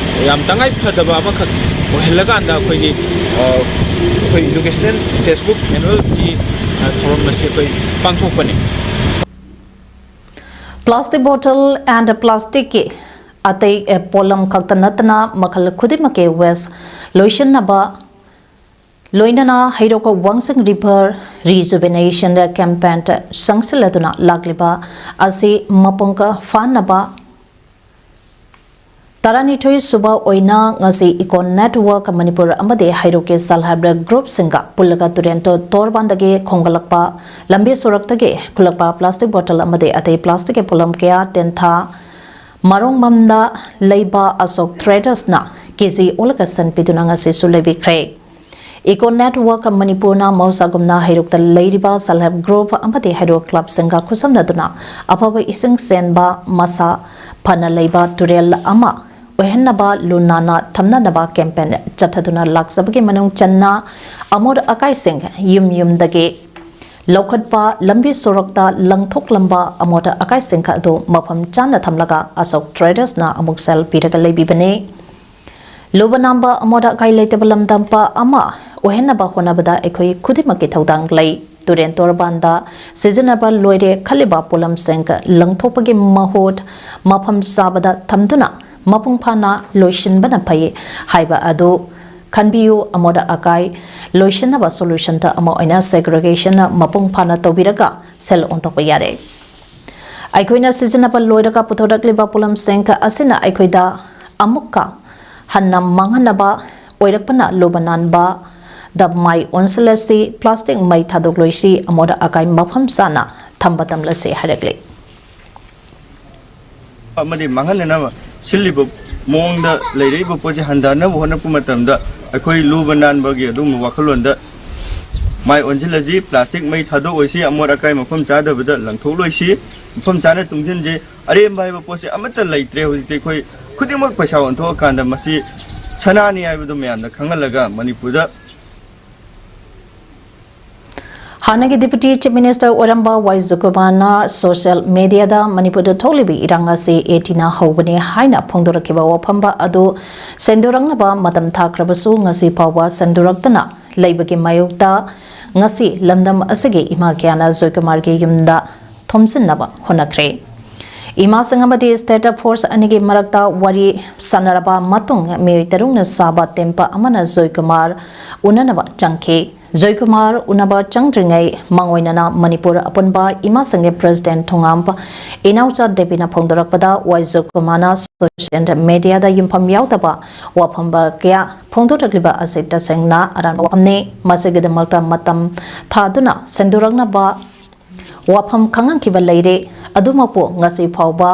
ꯌꯥꯝ ꯇꯉꯥꯏ ꯐꯗꯕ ꯑꯃꯈꯛ ꯑꯣꯏꯍꯜꯂꯀꯥꯟꯗ ꯑꯩꯈꯣꯏꯒꯤ, ꯑ, ꯑꯩꯈꯣꯏ ꯏꯗꯨꯀꯦꯁꯅꯦꯜ ꯇꯦꯛꯁꯕꯨꯛ ꯑꯦꯅꯨꯋꯦꯜꯒꯤ, ꯑ, ꯊꯧꯔꯝ ꯑꯁꯤ ꯑꯩꯈꯣꯏ ꯄꯥꯡꯊꯣꯛꯄꯅꯤ꯫ Plastic bottle and plastic ꯀꯤ ꯑꯇꯩ, ꯑꯦ, ꯄꯣꯠꯂꯝ ꯈꯛꯇ ꯅꯠꯇꯅ ꯃꯈꯜ ꯈꯨꯗꯤꯡꯃꯛꯀꯤ ꯋꯦꯁ ꯂꯣꯏꯁꯤꯟꯅꯕ ꯂꯣꯏꯅꯅ ꯍꯩꯔꯣꯛ ꯋꯥꯡꯖꯤꯡ ꯔꯤꯚꯔ ꯔꯤꯖꯨꯚꯦꯅꯦꯁꯟ ꯀꯦꯝꯄꯦꯟꯗ ꯆꯪꯁꯤꯜꯂꯗꯨꯅ ꯂꯥꯛꯂꯤꯕ ꯑꯁꯤ ꯃꯄꯨꯡ ꯐꯥꯅꯕ ꯇꯔꯥꯅꯤꯊꯣꯏ ꯁꯨꯕ ꯑꯣꯏꯅ ꯉꯁꯤ ꯏꯀꯣ ꯅꯦꯠꯋꯔꯛ ꯃꯅꯤꯄꯨꯔ ꯑꯃꯗꯤ ꯍꯩꯔꯣꯛꯀꯤ ꯁꯦꯜꯐ ꯍꯦꯜꯞ ꯒ꯭ꯔꯨꯞꯁꯤꯡꯒ ꯄꯨꯜꯂꯒ ꯇꯨꯔꯦꯟ ꯇꯣ-, ꯇꯣꯔꯕꯥꯟꯗꯒꯤ ꯈꯣꯝꯒꯠꯂꯛꯄ ꯂꯝꯕꯤ ꯁꯣꯔꯣꯛꯇꯒꯤ ꯈꯨꯜꯂꯛꯄ ꯄ꯭ꯂꯥꯁꯇꯤꯛ ꯕꯣꯇꯜ ꯑꯃꯗꯤ ꯑꯇꯩ ꯄ꯭ꯂꯥꯁꯇꯤꯛꯀꯤ ꯄꯣꯠꯂꯝ ꯀꯌꯥ ꯇꯦꯟꯊꯥ ꯃꯔꯣꯡꯕꯝꯗ ꯂꯩꯕ ꯑꯁꯣꯛ ꯇ꯭ꯔꯦꯗꯔꯁꯅ ꯀꯦꯖꯤ ꯑꯣꯜꯂꯒ ꯁꯟ ꯄꯤꯗꯨꯅ ꯉꯁꯤꯁꯨ ꯂꯩꯕꯤꯈ꯭ꯔꯦ꯫ ꯏꯀꯣ ꯅꯦꯠꯋꯔꯛ ꯃꯅꯤꯄꯨꯔꯅ ꯃꯍꯧꯁꯥꯒꯨꯝꯅ ꯍꯩꯔꯣꯛꯇ ꯂꯩꯔꯤꯕ ꯁꯦꯜꯐ ꯍꯦꯜꯞ ꯒ꯭ꯔꯨꯞ ꯑꯃꯗꯤ ꯍꯩꯔꯣꯛ ꯀ꯭ꯂꯕꯁꯤꯡꯒ ꯈꯨꯠꯁꯝꯅꯗꯨꯅ ꯑꯐꯕ ꯏꯁꯤꯡ ꯆꯦꯟꯕ, ꯃꯁꯥ ꯐꯅ ꯂꯩꯕ ꯇꯨꯔꯦꯜ ꯑꯃ ꯑꯣꯏꯍꯟꯅꯕ ꯂꯨ ꯅꯥꯟꯅ ꯊꯝꯅꯅꯕ ꯀꯦꯝꯄꯦꯟ ꯆꯠꯊꯗꯨꯅ ꯂꯥꯛꯆꯕꯒꯤ ꯃꯅꯨꯡ ꯆꯟꯅ ꯑꯃꯣꯠ ꯑꯀꯥꯏꯁꯤꯡ ꯌꯨꯝ ꯌꯨꯝꯗꯒꯤ ꯂꯧꯈꯠꯄ, ꯂꯝꯕꯤ ꯁꯣꯔꯣꯛꯇ ꯂꯪꯊꯣꯛꯂꯝꯕ ꯑꯃꯣꯠ ꯑꯀꯥꯏꯁꯤꯡ ꯑꯗꯨ ꯃꯐꯝ ꯆꯥꯅ ꯊꯝꯂꯒ ꯑꯁꯣꯛ ꯇ꯭ꯔꯦꯗꯔꯁꯅ ꯑꯃꯨꯛ ꯁꯦꯜ ꯄꯤꯔꯒ ꯂꯩꯕꯤꯕꯅꯤ꯫ ꯂꯨꯕ ꯅꯥꯟꯕ ꯑꯃꯣꯠ ꯑꯀꯥꯏ ꯂꯩꯇꯕ ꯂꯝꯗꯝꯄ ꯑꯃ ꯑꯣꯏꯍꯟꯅꯕ ꯍꯣꯠꯅꯕꯗ ꯑꯩꯈꯣꯏ ꯈꯨꯗꯤꯡꯃꯛꯀꯤ ꯊꯧꯗꯥꯡ ꯂꯩ꯫ ꯇꯨꯔꯦꯟ ꯇꯣꯔꯕꯥꯟꯗ ꯁꯤꯖꯤꯟꯅꯕ ꯂꯣꯏꯔꯦ ꯈꯜꯂꯤꯕ ꯄꯣꯠꯂꯝꯁꯤꯡ ꯂꯪꯊꯣꯛꯄꯒꯤ ꯃꯍꯨꯠ ꯃꯐꯝ ꯆꯥꯕꯗ ꯊꯝꯗꯨꯅ ꯃꯄꯨꯡ ꯐꯥꯅ ꯂꯣꯏꯁꯤꯟꯕꯅ ꯐꯩ ꯍꯥꯏꯕ ꯑꯗꯨ ꯈꯟꯕꯤꯌꯨ꯫ ꯑꯃꯣꯠ ꯑꯀꯥꯏ ꯂꯣꯏꯁꯤꯟꯅꯕ ꯁꯣꯂꯨꯁꯟꯗ ꯑꯃ ꯑꯣꯏꯅ ꯁꯦꯒ꯭ꯔꯦꯒꯦꯁꯟ ꯃꯄꯨꯡ ꯐꯥꯅ ꯇꯧꯕꯤꯔꯒ ꯁꯦꯜ ꯑꯣꯟꯊꯣꯛꯄ ꯌꯥꯔꯦ꯫ ꯑꯩꯈꯣꯏꯅ ꯁꯤꯖꯤꯟꯅꯕ ꯂꯣꯏꯔꯒ ꯄꯨꯊꯣꯔꯛꯂꯤꯕ ꯄꯣꯠꯂꯝꯁꯤꯡ ꯑꯁꯤꯅ ꯑꯩꯈꯣꯏꯗ ꯑꯃꯨꯛꯀ ꯍꯟꯅ ꯃꯥꯡꯍꯟꯅꯕ ꯑꯣꯏꯔꯛꯄꯅ ꯂꯨꯕ ꯅꯥꯟꯕꯗ ꯃꯥꯏ ꯑꯣꯟꯁꯤꯜꯂꯁꯤ, ꯄ꯭ꯂꯥꯁꯇꯤꯛ ꯃꯩ ꯊꯥꯗꯣꯛꯂꯣꯏꯁꯤ, ꯑꯃꯣꯠ ꯑꯀꯥꯏ ꯃꯐꯝ ꯆꯥꯅ ꯊꯝꯕ ꯇꯝꯂꯁꯤ ꯍꯥꯏꯔꯛꯂꯤ꯫ ꯑꯃꯗꯤ ꯃꯥꯡꯍꯟꯅꯅꯕ ꯁꯤꯜꯂꯤꯕ ꯃꯑꯣꯡꯗ ꯂꯩꯔꯛꯏꯕ ꯄꯣꯠꯁꯦ ꯍꯟꯊꯅꯕ ꯍꯣꯠꯅꯔꯛꯄ ꯃꯇꯝꯗ ꯑꯩꯈꯣꯏ ꯂꯨꯕ ꯅꯥꯟꯕꯒꯤ ꯑꯗꯨꯒꯨꯝꯕ ꯋꯥꯈꯜꯂꯣꯟꯗ ꯃꯥꯏ ꯑꯣꯟꯁꯤꯜꯂꯁꯤ, ꯄ꯭ꯂꯥꯁꯇꯤꯛ ꯃꯩ ꯊꯥꯗꯣꯛꯑꯣꯏꯁꯤ, ꯑꯃꯣꯠ ꯑꯀꯥꯏ ꯃꯐꯝ ꯆꯥꯗꯕꯗ ꯂꯪꯊꯣꯛꯂꯣꯏꯁꯤ, ꯃꯐꯝ ꯆꯥꯅ ꯇꯨꯡꯁꯤꯟꯁꯤ꯫ ꯑꯔꯦꯝꯕ ꯍꯥꯏꯕ ꯄꯣꯠꯁꯦ ꯑꯃꯠꯇ ꯂꯩꯇ꯭ꯔꯦ꯫ ꯍꯧꯖꯤꯛꯇꯤ ꯑꯩꯈꯣꯏ ꯈꯨꯗꯤꯡꯃꯛ ꯄꯩꯁꯥ ꯑꯣꯟꯊꯣꯛꯑꯀꯥꯟꯗ ꯃꯁꯤ ꯁꯅꯥꯅꯤ ꯍꯥꯏꯕꯗꯨ ꯃꯌꯥꯝꯅ ꯈꯪꯍꯜꯂꯒ ꯃꯅꯤꯄꯨꯔꯗ ꯍꯥꯟꯅꯒꯤ Deputy Chief Minister ꯑꯣꯏꯔꯝꯕ ꯋꯥꯏ ꯖꯣꯏꯀꯨꯃꯥꯔꯅ social media ꯗ ꯃꯅꯤꯄꯨꯔꯗ ꯊꯣꯛꯂꯤꯕ ꯏꯔꯥꯡ ꯑꯁꯤ AT ꯅ ꯍꯧꯕꯅꯤ ꯍꯥꯏꯅ ꯐꯣꯡꯗꯣꯔꯛꯈꯤꯕ ꯋꯥꯐꯝ ꯑꯗꯨ ꯁꯦꯡꯗꯣꯔꯛꯅꯕ ꯃꯇꯝ ꯊꯥꯈ꯭ꯔꯕꯁꯨ ꯉꯁꯤ ꯐꯥꯎꯕ ꯁꯦꯡꯗꯣꯔꯛꯇꯅ ꯂꯩꯕꯒꯤ ꯃꯥꯌꯣꯛꯇ ꯉꯁꯤ ꯂꯝꯗꯝ ꯑꯁꯤꯒꯤ ꯏꯃꯥ ꯀꯌꯥꯅ ꯖꯣꯏꯀꯨꯃꯥꯔꯒꯤ ꯌꯨꯝꯗ ꯊꯣꯝꯖꯤꯟꯅꯕ ꯍꯣꯠꯅꯈ꯭ꯔꯦ꯫ ꯏꯃꯥꯁꯤꯡ ꯑꯃꯗꯤ state force ꯑꯅꯤꯒꯤ ꯃꯔꯛꯇ ꯋꯥꯔꯤ ꯁꯥꯟꯅꯔꯕ ꯃꯇꯨꯡ ꯃꯤꯑꯣꯏ ꯇꯔꯨꯛꯅ ꯁꯥꯕ ꯇꯦꯝꯄ ꯑꯃꯅ ꯖꯣꯏꯀꯨꯃꯥꯔ ꯎꯅꯅꯕ ꯆꯪꯈꯤ꯫ ꯖꯣꯏꯀꯨꯃꯥꯔ ꯎꯅꯕ ꯆꯪꯗ꯭ꯔꯤꯉꯩ ꯃꯥꯡꯑꯣꯏꯅꯅ ꯃꯅꯤꯄꯨꯔ ꯑꯄꯨꯟꯕ ꯏꯃꯥꯁꯤꯡꯒꯤ president ꯊꯣꯉꯥꯝ ꯏꯅꯥꯎꯆꯥ ꯗꯦꯕꯤꯅ ꯐꯣꯡꯗꯣꯔꯛꯄꯗ ꯋꯥꯏ ꯖꯣꯏꯀꯨꯃꯥꯔꯅ social media ꯗ ꯌꯨꯝꯐꯝ ꯌꯥꯎꯗꯕ ꯋꯥꯐꯝ ꯀꯌꯥ ꯐꯣꯡꯗꯣꯔꯛꯂꯤꯕ ꯑꯁꯤ ꯇꯁꯦꯡꯅ ꯑꯔꯥꯟꯕ ꯋꯥꯐꯝꯅꯤ꯫ ꯃꯁꯤꯒꯤꯗꯃꯛꯇ ꯃꯇꯝ ꯊꯥꯗꯨꯅ ꯁꯦꯡꯗꯣꯔꯛꯅꯕ ꯋꯥꯐꯝ ꯈꯪꯍꯟꯈꯤꯕ ꯂꯩꯔꯦ꯫ ꯑꯗꯨꯃꯛꯄꯨ ꯉꯁꯤ ꯐꯥꯎꯕ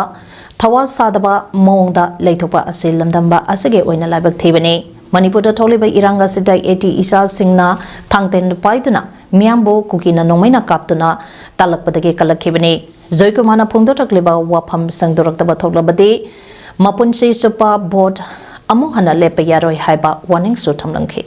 ꯊꯋꯥ ꯁꯥꯗꯕ ꯃꯑꯣꯡꯗ ꯂꯩꯊꯣꯛꯄ ꯑꯁꯤ ꯂꯝꯗꯝꯕ ꯑꯁꯤꯒꯤ ꯑꯣꯏꯅ ꯂꯥꯏꯕꯛ ꯊꯤꯕꯅꯤ꯫ ꯃꯅꯤꯄꯨꯔꯗ ꯊꯣꯛꯂꯤꯕ ꯏꯔꯥꯡ ꯑꯁꯤꯗ AT ꯏꯆꯥꯁꯤꯡꯅ ꯊꯥꯡꯇꯦꯟ ꯄꯥꯏꯗꯨꯅ ꯃꯤꯌꯥꯝꯕꯨ ꯀꯨꯀꯤꯅ ꯅꯣꯡꯃꯩꯅ ꯀꯥꯞꯇꯨꯅ ꯇꯥꯜꯂꯛꯄꯗꯒꯤ ꯀꯜꯂꯛꯈꯤꯕꯅꯤ꯫ ꯖꯣꯏꯀꯨꯃꯥꯔꯅ ꯐꯣꯡꯗꯣꯔꯛꯂꯤꯕ ꯋꯥꯐꯝ ꯁꯦꯡꯗꯣꯔꯛꯇꯕ ꯊꯣꯛꯂꯕꯗꯤ ꯃꯄꯨꯟꯁꯤ ꯆꯨꯞꯄ vote ꯑꯃꯨꯛ ꯍꯟꯅ ꯂꯦꯞꯄ ꯌꯥꯔꯣꯏ ꯍꯥꯏꯕ warning ꯁꯨ ꯊꯝꯂꯝꯈꯤ꯫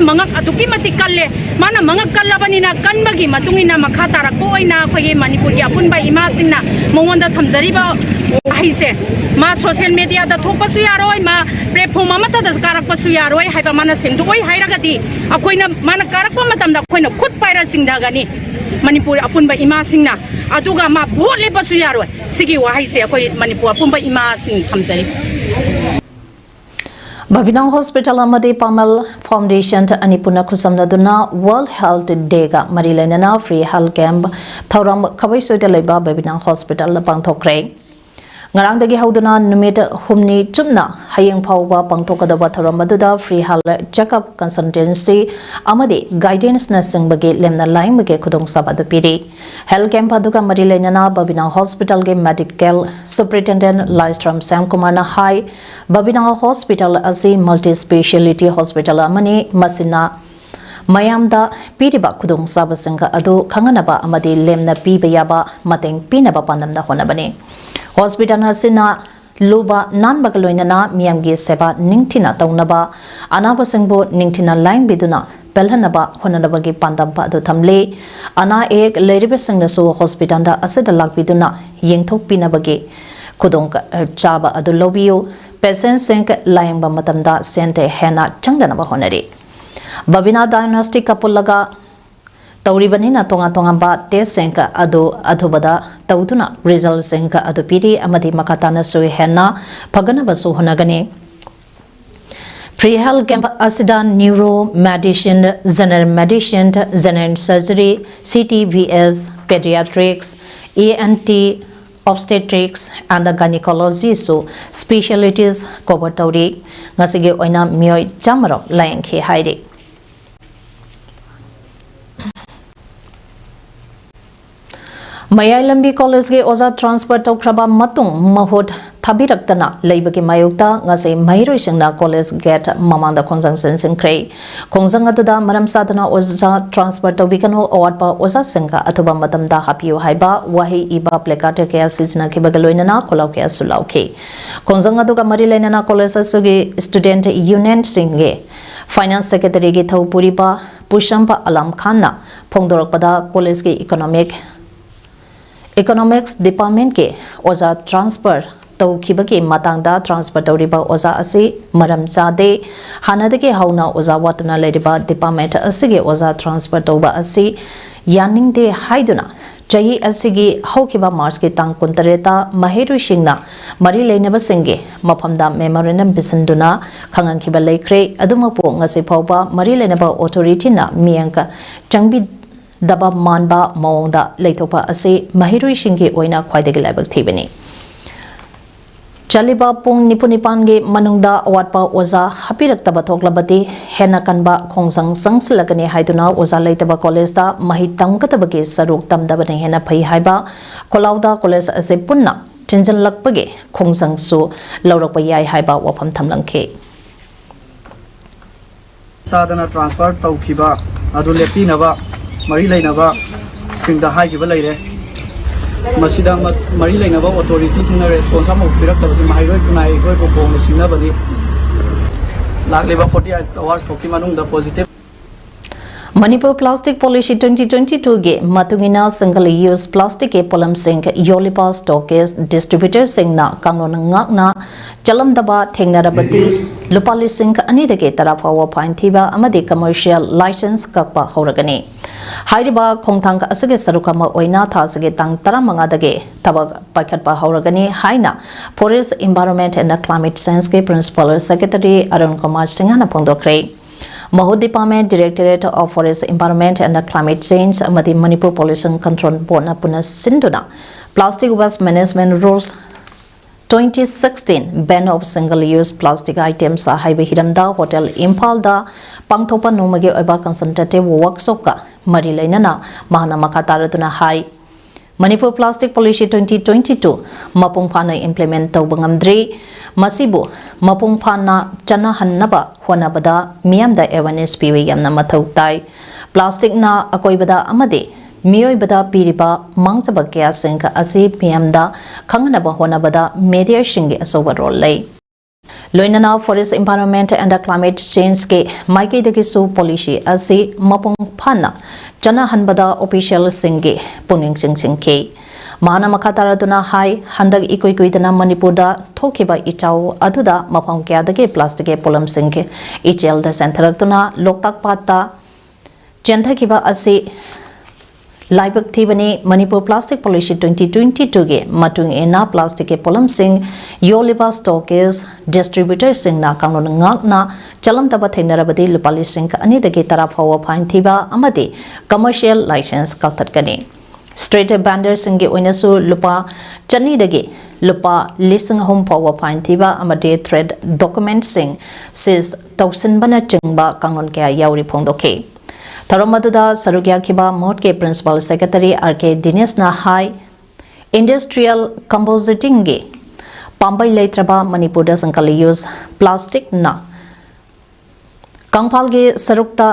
ꯃꯉꯛ ꯑꯗꯨꯛꯀꯤ ꯃꯇꯤꯛ ꯀꯜꯂꯦ꯫ ꯃꯥꯅ ꯃꯉꯛ ꯀꯜꯂꯕꯅꯤꯅ, ꯀꯟꯕꯒꯤ ꯃꯇꯨꯡ ꯏꯟꯅ ꯃꯈꯥ ꯇꯥꯔꯛꯄ ꯑꯣꯏꯅ ꯑꯩꯈꯣꯏꯒꯤ ꯃꯅꯤꯄꯨꯔꯒꯤ ꯑꯄꯨꯟꯕ ꯏꯃꯥꯁꯤꯡꯅ ꯃꯉꯣꯟꯗ ꯊꯝꯖꯔꯤꯕ ꯋꯥꯍꯩꯁꯦ, ꯃꯥ social media ꯗ ꯊꯣꯛꯄꯁꯨ ꯌꯥꯔꯣꯏ, ꯃꯥ platform ꯑꯃꯠꯇꯗ ꯀꯥꯔꯛꯄꯁꯨ ꯌꯥꯔꯣꯏ ꯍꯥꯏꯕ ꯃꯥꯅ ꯁꯦꯡꯗꯣꯛꯑꯣꯏ ꯍꯥꯏꯔꯒꯗꯤ, ꯑꯩꯈꯣꯏꯅ, ꯃꯥꯅ ꯀꯥꯔꯛꯄ ꯃꯇꯝꯗ ꯑꯩꯈꯣꯏꯅ ꯈꯨꯠ ꯄꯥꯏꯔ ꯆꯤꯡꯊꯒꯅꯤ꯫ ꯃꯅꯤꯄꯨꯔ ꯑꯄꯨꯟꯕ ꯏꯃꯥꯁꯤꯡꯅ, ꯑꯗꯨꯒ ꯃꯥ vote ꯂꯦꯞꯄꯁꯨ ꯌꯥꯔꯣꯏ꯫ ꯁꯤꯒꯤ ꯋꯥꯍꯩꯁꯦ ꯑꯩꯈꯣꯏ ꯃꯅꯤꯄꯨꯔ ꯑꯄꯨꯟꯕ ꯏꯃꯥꯁꯤꯡ ꯊꯝꯖꯔꯤ꯫ ꯕꯕꯤꯅꯥ ꯍꯣꯁꯄꯤꯇꯥꯜ ꯑꯃꯗꯤ ꯄꯥꯃꯦꯜ ꯐꯥꯎꯟꯗꯦꯁꯟ ꯑꯅꯤ ꯄꯨꯟꯅ ꯈꯨꯠꯁꯝꯅꯗꯨꯅ World Health Day ꯒ ꯃꯔꯤ ꯂꯩꯅꯅ free health camp ꯊꯧꯔꯝ ꯈꯥꯕꯩꯁꯣꯏꯗ ꯂꯩꯕ ꯕꯕꯤꯅꯥ ꯍꯣꯁꯄꯤꯇꯥꯜꯗ ꯄꯥꯡꯊꯣꯛꯈ꯭ꯔꯦ꯫ ꯉꯔꯥꯡꯗꯒꯤ ꯍꯧꯗꯨꯅ ꯅꯨꯃꯤꯠ ꯍꯨꯝꯅꯤ ꯆꯨꯞꯅ ꯍꯌꯦꯡ ꯐꯥꯎꯕ ꯄꯥꯡꯊꯣꯛꯀꯗꯕ ꯊꯧꯔꯝ ꯑꯗꯨꯗ free health checkup consultancy ꯑꯃꯗꯤ guidance ꯅꯆꯤꯡꯕꯒꯤ ꯂꯦꯝꯅ ꯂꯥꯌꯦꯡꯕꯒꯤ ꯈꯨꯗꯣꯡꯆꯥꯕ ꯑꯗꯨ ꯄꯤꯔꯤ꯫ Health camp ꯑꯗꯨꯒ ꯃꯔꯤ ꯂꯩꯅꯅ ꯕꯕꯤꯅꯥ ꯍꯣꯁꯄꯤꯇꯥꯜꯒꯤ medical superintendent ꯂꯥꯏꯁ꯭ꯔꯝ ꯁ꯭ꯌꯥꯝꯀꯨꯃꯥꯔꯅ ꯍꯥꯏ, ꯕꯕꯤꯅꯥ ꯍꯣꯁꯄꯤꯇꯥꯜ ꯑꯁꯤ multi speciality hospital ꯑꯃꯅꯤ꯫ ꯃꯁꯤꯅ ꯃꯌꯥꯝꯗ ꯄꯤꯔꯤꯕ ꯈꯨꯗꯣꯡꯆꯥꯕꯁꯤꯡ ꯑꯗꯨ ꯈꯪꯍꯟꯅꯕ ꯑꯃꯗꯤ ꯂꯦꯝꯅ ꯄꯤꯕ ꯌꯥꯕ ꯃꯇꯦꯡ ꯄꯤꯅꯕ ꯄꯥꯟꯗꯝꯗ ꯍꯣꯠꯅꯕꯅꯤ꯫ ꯍꯣꯁꯄꯤꯇꯥꯜ ꯑꯁꯤꯅ ꯂꯨꯕ ꯅꯥꯟꯕꯒ ꯂꯣꯏꯅꯅ ꯃꯤꯌꯥꯝꯒꯤ ꯁꯦꯕꯥ ꯅꯤꯡꯊꯤꯅ ꯇꯧꯅꯕ, ꯑꯅꯥꯕꯁꯤꯡꯕꯨ ꯅꯤꯡꯊꯤꯅ ꯂꯥꯌꯦꯡꯕꯤꯗꯨꯅ ꯄꯦꯜꯍꯟꯅꯕ ꯍꯣꯠꯅꯅꯕꯒꯤ ꯄꯥꯟꯗꯝ ꯑꯗꯨ ꯊꯝꯂꯤ꯫ ꯑꯅꯥ ꯑꯌꯦꯛ ꯂꯩꯔꯤꯕꯁꯤꯡꯅꯁꯨ ꯍꯣꯁꯄꯤꯇꯥꯜꯗ ꯑꯁꯤꯗ ꯂꯥꯛꯄꯤꯗꯨꯅ ꯌꯦꯡꯊꯣꯛꯄꯤꯅꯕꯒꯤ ꯈꯨꯗꯣꯡ ꯆꯥꯕ ꯑꯗꯨ ꯂꯧꯕꯤꯌꯨ꯫ ꯄꯦꯁꯦꯟꯁꯤꯡ ꯂꯥꯌꯦꯡꯕ ꯃꯇꯝꯗ ꯁꯦꯟ ꯍꯦꯟꯅ ꯆꯪꯗꯅꯕ ꯍꯣꯠꯅꯔꯤ꯫ ꯕꯕꯤꯅꯥ ꯗꯥꯏꯒꯅꯣꯁꯇꯤꯛꯀ ꯄꯨꯜꯂꯒ ꯇꯧꯔꯤꯕꯅꯤꯅ ꯇꯣꯉꯥꯟ ꯇꯣꯉꯥꯟꯕ ꯇꯦꯁꯁꯤꯡ ꯑꯗꯨ ꯑꯊꯨꯕꯗ ꯇꯧꯗꯨꯅ ꯔꯤꯖꯜꯁꯤꯡ ꯑꯗꯨ ꯄꯤꯔꯤ ꯑꯃꯗꯤ ꯃꯈꯥ ꯇꯥꯅꯁꯨ ꯍꯦꯟꯅ ꯐꯒꯠꯅꯕꯁꯨ ꯍꯣꯠꯅꯒꯅꯤ꯫ Free health camp ꯑꯁꯤꯗ neuro medicine, general medicine, general surgery, C T V S, pediatrics, E N T, obstetrics and gynecology ꯁꯨ specialties cover ꯇꯧꯔꯤ꯫ ꯉꯁꯤꯒꯤ ꯑꯣꯏꯅ ꯃꯤꯑꯣꯏ ꯆꯥꯝꯃꯔꯣꯝ ꯂꯥꯌꯦꯡꯈꯤ ꯍꯥꯏꯔꯤ꯫ ꯃꯌꯥꯏ ꯂꯝꯕꯤ ꯀꯣꯂꯦꯖꯀꯤ ꯑꯣꯖꯥ transfer ꯇꯧꯈ꯭ꯔꯕ ꯃꯇꯨꯡ ꯃꯍꯨꯠ ꯊꯥꯕꯤꯔꯛꯇꯅ ꯂꯩꯕꯒꯤ ꯃꯥꯌꯣꯛꯇ ꯉꯁꯤ ꯃꯍꯩꯔꯣꯏꯁꯤꯡꯅ ꯀꯣꯂꯦꯖ ꯒꯦꯠ ꯃꯃꯥꯡꯗ ꯈꯣꯡꯖꯪ ꯆꯦꯟꯁꯤꯟꯈ꯭ꯔꯦ꯫ ꯈꯣꯡꯖꯪ ꯑꯗꯨꯗ ꯃꯔꯝ ꯆꯥꯗꯅ ꯑꯣꯖꯥ transfer ꯇꯧꯕꯤꯒꯅꯨ, ꯑꯋꯥꯠꯄ ꯑꯣꯖꯥꯁꯤꯡꯒ ꯑꯊꯨꯕ ꯃꯇꯝꯗ ꯍꯥꯞꯄꯤꯌꯨ ꯍꯥꯏꯕ ꯋꯥꯍꯩ ꯏꯕ placard ꯀꯌꯥ ꯁꯤꯖꯤꯟꯅꯈꯤꯕꯒ ꯂꯣꯏꯅꯅ ꯈꯣꯜꯂꯥꯎ ꯀꯌꯥꯁꯨ ꯂꯥꯎꯈꯤ꯫ ꯈꯣꯡꯖꯪ ꯑꯗꯨꯒ ꯃꯔꯤ ꯂꯩꯅꯅ ꯀꯣꯂꯦꯖ ꯑꯁꯤꯒꯤ student unionꯁꯤꯡꯒꯤ finance secretaryꯒꯤ ꯊꯧ ꯄꯨꯔꯤꯕ ꯄꯨꯁꯝꯕ ꯑꯂꯝ ꯈꯥꯟꯅ ꯐꯣꯡꯗꯣꯔꯛꯄꯗ ꯀꯣꯂꯦꯖꯀꯤ economic, economics departmentꯀꯤ ꯑꯣꯖꯥ transfer ꯇꯧꯈꯤꯕꯒꯤ ꯃꯇꯥꯡꯗ transfer ꯇꯧꯔꯤꯕ ꯑꯣꯖꯥ ꯑꯁꯤ ꯃꯔꯝ ꯆꯥꯗꯦ꯫ ꯍꯥꯟꯅꯗꯒꯤ ꯍꯧꯅ ꯑꯣꯖꯥ ꯋꯥꯠꯇꯨꯅ ꯂꯩꯔꯤꯕ department ꯑꯁꯤꯒꯤ ꯑꯣꯖꯥ transfer ꯇꯧꯕ ꯑꯁꯤ ꯌꯥꯅꯤꯡꯗꯦ ꯍꯥꯏꯗꯨꯅ ꯆꯍꯤ ꯑꯁꯤꯒꯤ ꯍꯧꯈꯤꯕ Marchꯀꯤ ꯇꯥꯡ ꯀꯨꯟꯇꯔꯦꯠꯇ ꯃꯍꯩꯔꯣꯏꯁꯤꯡꯅ ꯃꯔꯤ ꯂꯩꯅꯕꯁꯤꯡꯒꯤ ꯃꯐꯝꯗ memorandum ꯄꯤꯁꯤꯟꯗꯨꯅ ꯈꯪꯍꯟꯈꯤꯕ ꯂꯩꯈ꯭ꯔꯦ꯫ ꯑꯗꯨꯃꯛꯄꯨ ꯉꯁꯤ ꯐꯥꯎꯕ ꯃꯔꯤ ꯂꯩꯅꯕ authorityꯅ ꯃꯤꯠꯌꯦꯡ ꯆꯪꯕꯤꯗꯕ ꯃꯥꯟꯕ ꯃꯑꯣꯡꯗ ꯂꯩꯊꯣꯛꯄ ꯑꯁꯤ ꯃꯍꯩꯔꯣꯏꯁꯤꯡꯒꯤ ꯑꯣꯏꯅ ꯈ꯭ꯋꯥꯏꯗꯒꯤ ꯂꯥꯏꯕꯛ ꯊꯤꯕꯅꯤ꯫ ꯆꯠꯂꯤꯕ ꯄꯨꯡ ꯅꯤꯐꯨ ꯅꯤꯄꯥꯟꯒꯤ ꯃꯅꯨꯡꯗ ꯑꯋꯥꯠꯄ ꯑꯣꯖꯥ ꯍꯥꯞꯄꯤꯔꯛꯇꯕ ꯊꯣꯛꯂꯕꯗꯤ ꯍꯦꯟꯅ ꯀꯟꯕ ꯈꯣꯡꯖꯪ ꯆꯪꯁꯤꯜꯂꯛꯀꯅꯤ ꯍꯥꯏꯗꯨꯅ ꯑꯣꯖꯥ ꯂꯩꯇꯕ ꯀꯣꯂꯦꯖꯇ ꯃꯍꯩ ꯇꯝꯒꯗꯕꯒꯤ ꯁꯔꯨꯛ ꯇꯝꯗꯕꯅ ꯍꯦꯟꯅ ꯐꯩ ꯍꯥꯏꯕ ꯈꯣꯜꯂꯥꯎꯗ ꯀꯣꯂꯦꯖ ꯑꯁꯤ ꯄꯨꯟꯅ ꯊꯤꯡꯖꯤꯜꯂꯛꯄꯒꯤ ꯈꯣꯡꯖꯪꯁꯨ ꯂꯧꯔꯛꯄ ꯌꯥꯏ ꯍꯥꯏꯕ ꯋꯥꯐꯝ ꯊꯝꯂꯝꯈꯤ꯫ ꯆꯥꯗꯅ ꯇ꯭ꯔꯥꯟꯁꯐꯔ ꯇꯧꯈꯤꯕ ꯑꯗꯨ ꯂꯦꯞꯄꯤꯅꯕ ꯃꯔꯤ ꯂꯩꯅꯕꯁꯤꯡꯗ ꯍꯥꯏꯈꯤꯕ ꯂꯩꯔꯦ꯫ ꯃꯁꯤꯗ ꯃ- ꯃꯔꯤ ꯂꯩꯅꯕ ꯑꯣꯊꯣꯔꯤꯇꯤꯁꯤꯡꯅ ꯔꯦꯁꯄꯣꯟꯁ ꯑꯃꯐꯥꯎ ꯄꯤꯔꯛꯇꯕꯁꯤ ꯃꯍꯩꯔꯣꯏ ꯈꯨꯟꯅꯥꯏ ꯑꯩꯈꯣꯏꯕꯨ ꯈꯣꯡꯅ ꯁꯤꯡꯅꯕꯅꯤ꯫ ꯂꯥꯛꯂꯤꯕ forty eight hours ꯐꯥꯎꯒꯤ ꯃꯅꯨꯡꯗ positive Manipur Plastic Policy twenty twenty-two ꯒꯤ ꯃꯇꯨꯡ ꯏꯟꯅ single use plastic ꯀꯤ ꯄꯣꯠꯂꯝꯁꯤꯡ ꯌꯣꯜꯂꯤꯕ stockist distributor ꯁꯤꯡꯅ ꯀꯥꯡꯂꯣꯟ ꯉꯥꯛꯅ ꯆꯠꯂꯝꯗꯕ ꯊꯦꯡꯅꯔꯕꯗꯤ ꯂꯨꯄꯥ ꯂꯤꯁꯤꯡ ꯑꯅꯤꯗꯒꯤ ꯇꯔꯥ ꯐꯥꯎꯕ fine ꯊꯤꯕ ꯑꯃꯗꯤ commercial license ꯀꯛꯄ ꯍꯧꯔꯒꯅꯤ꯫ ꯍꯥꯏꯔꯤꯕ ꯈꯣꯡꯊꯥꯡ ꯑꯁꯤꯒꯤ ꯁꯔꯨꯛ ꯑꯃ ꯑꯣꯏꯅ ꯊꯥ ꯑꯁꯤꯒꯤ ꯇꯥꯡ ꯇꯔꯥꯃꯉꯥꯗꯒꯤ ꯊꯕꯛ ꯄꯥꯏꯈꯠꯄ ꯍꯧꯔꯒꯅꯤ ꯍꯥꯏꯅ Forest, Environment and Climate Change ꯀꯤ Principal Secretary ꯑꯔꯨꯟ ꯀꯨꯃꯥꯔ ꯁꯤꯡꯍꯅ ꯐꯣꯡꯗꯣꯛꯈ꯭ꯔꯦ꯫ ꯃꯍꯨꯠ Department, Directorate of Forest, Environment and Climate Change ꯑꯃꯗꯤ Manipur Pollution Control Board ꯅ ꯄꯨꯟꯅ ꯁꯤꯟꯗꯨꯅ Plastic Waste Management Rules twenty sixteen, Ban of Single Use Plastic Items ꯍꯥꯏꯕ ꯍꯤꯔꯝꯗ hotel ꯏꯝꯐꯥꯜꯗ ꯄꯥꯡꯊꯣꯛꯄ ꯅꯣꯡꯃꯒꯤ ꯑꯣꯏꯕ consultative workshop ꯀ ꯃꯔꯤ ꯂꯩꯅꯅ ꯃꯍꯥꯛꯅ ꯃꯈꯥ ꯇꯥꯔꯗꯨꯅ ꯍꯥꯏ, Manipur Plastic Policy twenty twenty-two ꯃꯄꯨꯡ ꯐꯥꯅ implement ꯇꯧꯕ ꯉꯝꯗ꯭ꯔꯤ꯫ ꯃꯁꯤꯕꯨ ꯃꯄꯨꯡ ꯐꯥꯅ ꯆꯠꯅꯍꯟꯅꯕ ꯍꯣꯠꯅꯕꯗ ꯃꯤꯌꯥꯝꯗ awareness ꯄꯤꯕ ꯌꯥꯝꯅ ꯃꯊꯧ ꯇꯥꯏ꯫ Plastic ꯅ ꯑꯀꯣꯏꯕꯗ ꯑꯃꯗꯤ ꯃꯤꯑꯣꯏꯕꯗ ꯄꯤꯔꯤꯕ ꯃꯥꯡꯖꯕ ꯀꯌꯥꯁꯤꯡ ꯑꯁꯤ ꯃꯤꯌꯥꯝꯗ ꯈꯪꯍꯟꯅꯕ ꯍꯣꯠꯅꯕꯗ media ꯁꯤꯡꯒꯤ ꯑꯆꯧꯕ role ꯂꯩ꯫ ꯂꯣꯏꯅꯅ Forest, Environment and Climate Change ꯀꯤ ꯃꯥꯏꯀꯩꯗꯒꯤꯁꯨ policy ꯑꯁꯤ ꯃꯄꯨꯡ ꯐꯥꯅ ꯆꯠꯅꯍꯟꯕꯗ official ꯁꯤꯡꯒꯤ ꯄꯨꯛꯅꯤꯡ ꯆꯤꯡꯁꯤꯟꯈꯤ꯫ ꯃꯍꯥꯛꯅ ꯃꯈꯥ ꯇꯥꯔꯗꯨꯅ ꯍꯥꯏ, ꯍꯟꯗꯛ ꯏꯀꯨꯏ ꯀꯨꯏꯗꯅ ꯃꯅꯤꯄꯨꯔꯗ ꯊꯣꯛꯈꯤꯕ ꯏꯆꯥꯎ ꯑꯗꯨꯗ ꯃꯐꯝ ꯀꯌꯥꯗꯒꯤ plastic ꯀꯤ ꯄꯣꯠꯂꯝꯁꯤꯡ ꯏꯆꯦꯜꯗ ꯆꯦꯟꯊꯔꯛꯇꯨꯅ ꯂꯣꯛꯇꯥꯛ ꯄꯥꯠꯇ ꯆꯦꯟꯊꯈꯤꯕ ꯑꯁꯤ ꯂꯥꯏꯕꯛ ꯊꯤꯕꯅꯤ꯫ Manipur Plastic Policy twenty twenty-two ꯒꯤ ꯃꯇꯨꯡ ꯏꯟꯅ plastic ꯀꯤ ꯄꯣꯠꯂꯝꯁꯤꯡ ꯌꯣꯜꯂꯤꯕ stockist distributor ꯁꯤꯡꯅ ꯀꯥꯡꯂꯣꯟ ꯉꯥꯛꯅ ꯆꯠꯂꯝꯗꯕ ꯊꯦꯡꯅꯔꯕꯗꯤ ꯂꯨꯄꯥ ꯂꯤꯁꯤꯡ ꯑꯅꯤꯗꯒꯤ ꯇꯔꯥ ꯐꯥꯎꯕ fine ꯊꯤꯕ ꯑꯃꯗꯤ commercial license ꯀꯛꯊꯠꯀꯅꯤ꯫ Street vendor ꯁꯤꯡꯒꯤ ꯑꯣꯏꯅꯁꯨ ꯂꯨꯄꯥ ꯆꯅꯤꯗꯒꯤ ꯂꯨꯄꯥ ꯂꯤꯁꯤꯡ ꯑꯍꯨꯝ ꯐꯥꯎꯕ fine ꯊꯤꯕ ꯑꯃꯗꯤ trade document ꯁꯤꯡ seize ꯇꯧꯁꯤꯟꯕꯅꯆꯤꯡꯕ ꯀꯥꯡꯂꯣꯟ ꯀꯌꯥ ꯌꯥꯎꯔꯤ ꯐꯣꯡꯗꯣꯛꯈꯤ꯫ ꯊꯧꯔꯝ ꯑꯗꯨꯗ ꯁꯔꯨꯛ ꯌꯥꯈꯤꯕ ꯃꯍꯨꯠꯀꯤ Principal Secretary ꯑꯥꯔ ꯀꯦ ꯗꯤꯅꯦꯁꯅ ꯍꯥꯏ, industrial compositing ꯒꯤ ꯄꯥꯝꯕꯩ ꯂꯩꯇ꯭ꯔꯕ ꯃꯅꯤꯄꯨꯔꯗ single use plastic ꯅ ꯀꯪꯐꯥꯜꯒꯤ ꯁꯔꯨꯛꯇ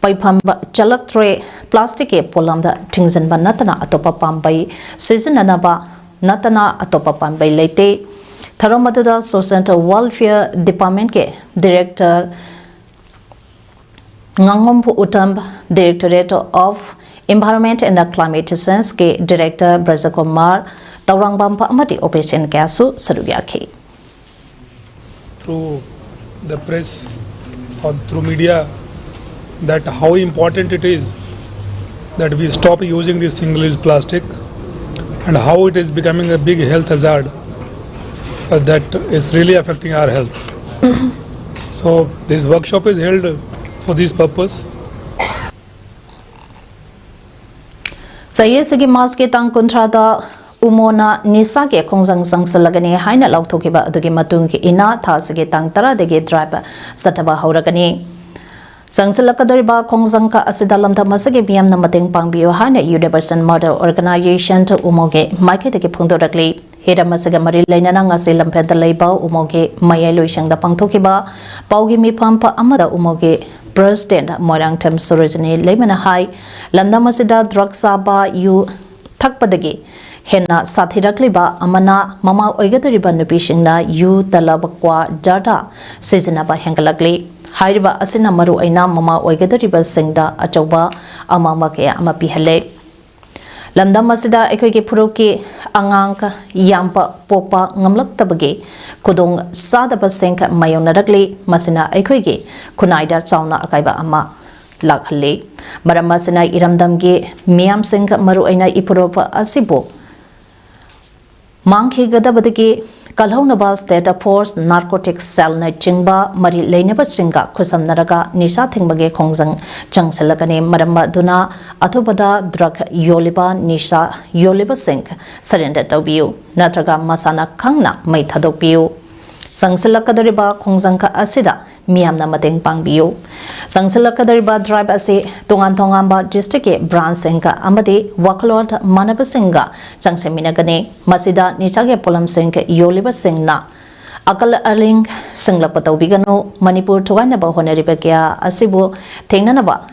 ꯄꯩꯐꯝ ꯆꯠꯂꯛꯇ꯭ꯔꯦ꯫ ꯄ꯭ꯂꯥꯁꯇꯤꯛꯀꯤ ꯄꯣꯠꯂꯝꯗ ꯊꯤꯡꯖꯤꯟꯕ ꯅꯠꯇꯅ ꯑꯇꯣꯞꯄ ꯄꯥꯝꯕꯩ ꯁꯤꯖꯤꯟꯅꯅꯕ ꯅꯠꯇꯅ ꯑꯇꯣꯞꯄ ꯄꯥꯝꯕꯩ ꯂꯩꯇꯦ꯫ ꯊꯧꯔꯝ ꯑꯗꯨꯗ Social Welfare Departmentꯀꯤ Director ꯉꯥꯉꯣꯝ Uttam, Directorate of Environment and Climate Changeꯀꯤ Director ꯕ꯭ꯔꯖꯀꯨꯃꯥꯔ, Tourangbam ꯑꯃꯗꯤ official ꯀꯌꯥꯁꯨ ꯁꯔꯨꯛ ꯌꯥꯈꯤ꯫ Through the press or through media that how important it is that we stop using this single-use plastic and how it is becoming a big health hazard, uh, that is really affecting our health. So this workshop is held for this purpose. ꯆꯍꯤ ꯑꯁꯤꯒꯤ ꯃꯥꯔꯆꯀꯤ ꯇꯥꯡ ꯀꯨꯟꯊ꯭ꯔꯥꯗ ꯎꯃꯣꯅ ꯅꯤꯁꯥꯒꯤ ꯈꯣꯡꯖꯪ ꯆꯪꯁꯤꯜꯂꯒꯅꯤ ꯍꯥꯏꯅ ꯂꯥꯎꯊꯣꯛꯈꯤꯕ ꯑꯗꯨꯒꯤ ꯃꯇꯨꯡ ꯏꯟꯅ ꯊꯥ ꯑꯁꯤꯒꯤ ꯇꯥꯡ ꯇꯔꯥꯗꯒꯤ drive ꯆꯠꯊꯕ ꯍꯧꯔꯒꯅꯤ꯫ ꯆꯪꯁꯤꯜꯂꯛꯀꯗꯧꯔꯤꯕ ꯈꯣꯡꯖꯪ ꯑꯁꯤꯗ ꯂꯝꯗꯝ ꯑꯁꯤꯒꯤ ꯃꯤꯌꯥꯝꯅ ꯃꯇꯦꯡ ꯄꯥꯡꯕꯤꯌꯨ ꯍꯥꯏꯅ Universal Mother Organization ꯎꯃꯣꯒꯤ ꯃꯥꯏꯀꯩꯗꯒꯤ ꯐꯣꯡꯗꯣꯔꯛꯂꯤ꯫ ꯍꯤꯔꯝ ꯑꯁꯤꯒ ꯃꯔꯤ ꯂꯩꯅꯅ ꯉꯁꯤ ꯂꯝꯐꯦꯜꯗ ꯂꯩꯕ ꯎꯃꯣꯒꯤ ꯃꯌꯥꯏ ꯂꯣꯏꯁꯪꯗ ꯄꯥꯡꯊꯣꯛꯈꯤꯕ ꯄꯥꯎꯒꯤ ꯃꯤꯐꯝ ꯑꯃꯗ ꯎꯃꯣꯒꯤ President ꯃꯣꯏꯔꯥꯡꯊꯦꯝ ꯁꯨꯔꯖꯅꯤ ꯂꯩꯃꯅ ꯍꯥꯏ, ꯂꯝꯗꯝ ꯑꯁꯤꯗ drug ꯆꯥꯕ, ꯌꯨ ꯊꯛꯄꯗꯒꯤ ꯍꯦꯟꯅ ꯁꯥꯊꯤꯔꯛꯂꯤꯕ ꯑꯃꯅ ꯃꯃꯥ ꯑꯣꯏꯒꯗꯧꯔꯤꯕ ꯅꯨꯄꯤꯁꯤꯡꯅ ꯌꯨ, ꯇꯂꯕ, ꯀ꯭ꯋꯥ, ꯖꯔꯗꯥ ꯁꯤꯖꯤꯟꯅꯕ ꯍꯦꯟꯒꯠꯂꯛꯂꯤ꯫ ꯍꯥꯏꯔꯤꯕ ꯑꯁꯤꯅ ꯃꯔꯨ ꯑꯣꯏꯅ ꯃꯃꯥ ꯑꯣꯏꯒꯗꯧꯔꯤꯕꯁꯤꯡꯗ ꯑꯆꯧꯕ ꯑꯃꯥꯡꯕ ꯀꯌꯥ ꯑꯃ ꯄꯤꯍꯜꯂꯦ꯫ ꯂꯝꯗꯝ ꯑꯁꯤꯗ ꯑꯩꯈꯣꯏꯒꯤ ꯐꯨꯔꯨꯞꯀꯤ ꯑꯉꯥꯡ ꯌꯥꯝꯕ ꯄꯣꯛꯄ ꯉꯝꯂꯛꯇꯕꯒꯤ ꯈꯨꯗꯣꯡ ꯆꯥꯗꯕꯁꯤꯡ ꯃꯥꯌꯣꯛꯅꯔꯛꯂꯤ꯫ ꯃꯁꯤꯅ ꯑꯩꯈꯣꯏꯒꯤ ꯈꯨꯟꯅꯥꯏꯗ ꯆꯥꯎꯅ ꯑꯀꯥꯏꯕ ꯑꯃ ꯂꯥꯛꯍꯜꯂꯤ꯫ ꯃꯔꯝ ꯑꯁꯤꯅ ꯏꯔꯝꯗꯝꯒꯤ ꯃꯤꯌꯥꯝꯁꯤꯡ, ꯃꯔꯨꯑꯣꯏꯅ ꯏꯐꯨꯔꯨꯞ ꯑꯁꯤꯕꯨ ꯃꯥꯡꯈꯤꯒꯗꯕꯗꯒꯤ ꯀꯜꯍꯧꯅꯕ State Force, Narcotic Cellꯅꯆꯤꯡꯕ ꯃꯔꯤ ꯂꯩꯅꯕꯁꯤꯡꯒ ꯈꯨꯠꯁꯝꯅꯔꯒ ꯅꯤꯁꯥ ꯊꯤꯡꯕꯒꯤ ꯈꯣꯡꯖꯪ ꯆꯪꯁꯤꯜꯂꯒꯅꯤ꯫ ꯃꯔꯝ ꯑꯗꯨꯅ ꯑꯊꯨꯕꯗ drug ꯌꯣꯜꯂꯤꯕ, ꯅꯤꯁꯥ ꯌꯣꯜꯂꯤꯕꯁꯤꯡ surrender ꯇꯧꯕꯤꯌꯨ, ꯅꯠꯇ꯭ꯔꯒ ꯃꯁꯥꯅ ꯈꯪꯅ ꯃꯩ ꯊꯥꯗꯣꯛꯄꯤꯌꯨ꯫ ꯆꯪꯁꯤꯜꯂꯛꯀꯗꯧꯔꯤꯕ ꯈꯣꯡꯖꯪ ꯑꯁꯤꯗ ꯃꯤꯌꯥꯝꯅ ꯃꯇꯦꯡ ꯄꯥꯡꯕꯤꯌꯨ꯫ ꯆꯪꯁꯤꯜꯂꯛꯀꯗꯧꯔꯤꯕ drive ꯑꯁꯤ ꯇꯣꯉꯥꯟ ꯇꯣꯉꯥꯟꯕ districtꯀꯤ branchꯁꯤꯡꯒ ꯑꯃꯗꯤ ꯋꯥꯈꯜꯂꯣꯟ ꯃꯥꯟꯅꯕꯁꯤꯡꯒ ꯆꯪꯁꯤꯟꯃꯤꯟꯅꯒꯅꯤ꯫ ꯃꯁꯤꯗ ꯅꯤꯁꯥꯒꯤ ꯄꯣꯠꯂꯝꯁꯤꯡ ꯌꯣꯜꯂꯤꯕꯁꯤꯡꯅ ꯑꯀꯜ ꯑꯂꯤꯡ ꯁꯤꯡꯂꯛꯄ ꯇꯧꯕꯤꯒꯅꯨ꯫ ꯃꯅꯤꯄꯨꯔ ꯊꯨꯒꯥꯏꯅꯕ ꯍꯣꯠꯅꯔꯤꯕ ꯀꯌꯥ ꯑꯁꯤꯕꯨ ꯊꯦꯡꯅꯅꯕ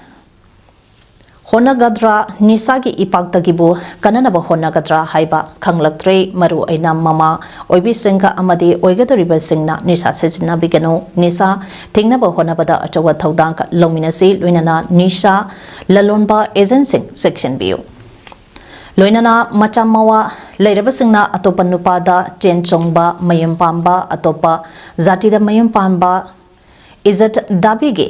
ꯍꯣꯠꯅꯒꯗ꯭ꯔꯥ? ꯅꯤꯁꯥꯒꯤ ꯏꯄꯥꯛꯇꯒꯤꯕꯨ ꯀꯟꯅꯅꯕ ꯍꯣꯠꯅꯒꯗ꯭ꯔꯥ ꯍꯥꯏꯕ ꯈꯪꯂꯛꯇ꯭ꯔꯦ꯫ ꯃꯔꯨ ꯑꯣꯏꯅ ꯃꯃꯥ ꯑꯣꯏꯕꯤꯁꯤꯡꯒ ꯑꯃꯗꯤ ꯑꯣꯏꯒꯗꯧꯔꯤꯕꯁꯤꯡꯅ ꯅꯤꯁꯥ ꯁꯤꯖꯤꯟꯅꯕꯤꯒꯅꯨ꯫ ꯅꯤꯁꯥ ꯊꯤꯡꯅꯕ ꯍꯣꯠꯅꯕꯗ ꯑꯆꯧꯕ ꯊꯧꯗꯥꯡ ꯂꯧꯃꯤꯟꯅꯁꯤ꯫ ꯂꯣꯏꯅꯅ ꯅꯤꯁꯥ ꯂꯂꯣꯟꯕ ꯑꯦꯖꯦꯟꯁꯤꯡ ꯆꯦꯛꯁꯤꯟꯕꯤꯌꯨ꯫ ꯂꯣꯏꯅꯅ ꯃꯆꯥ ꯃꯋꯥ ꯂꯩꯔꯕꯁꯤꯡꯅ ꯑꯇꯣꯞꯄ ꯅꯨꯄꯥꯗ ꯆꯦꯟ ꯆꯣꯡꯕ, ꯃꯌꯨꯝ ꯄꯥꯟꯕ, ꯑꯇꯣꯞꯄ ꯖꯥꯇꯤꯗ ꯃꯌꯨꯝ ꯄꯥꯟꯕ, ꯏꯖꯠ ꯗꯥꯕꯤꯒꯤ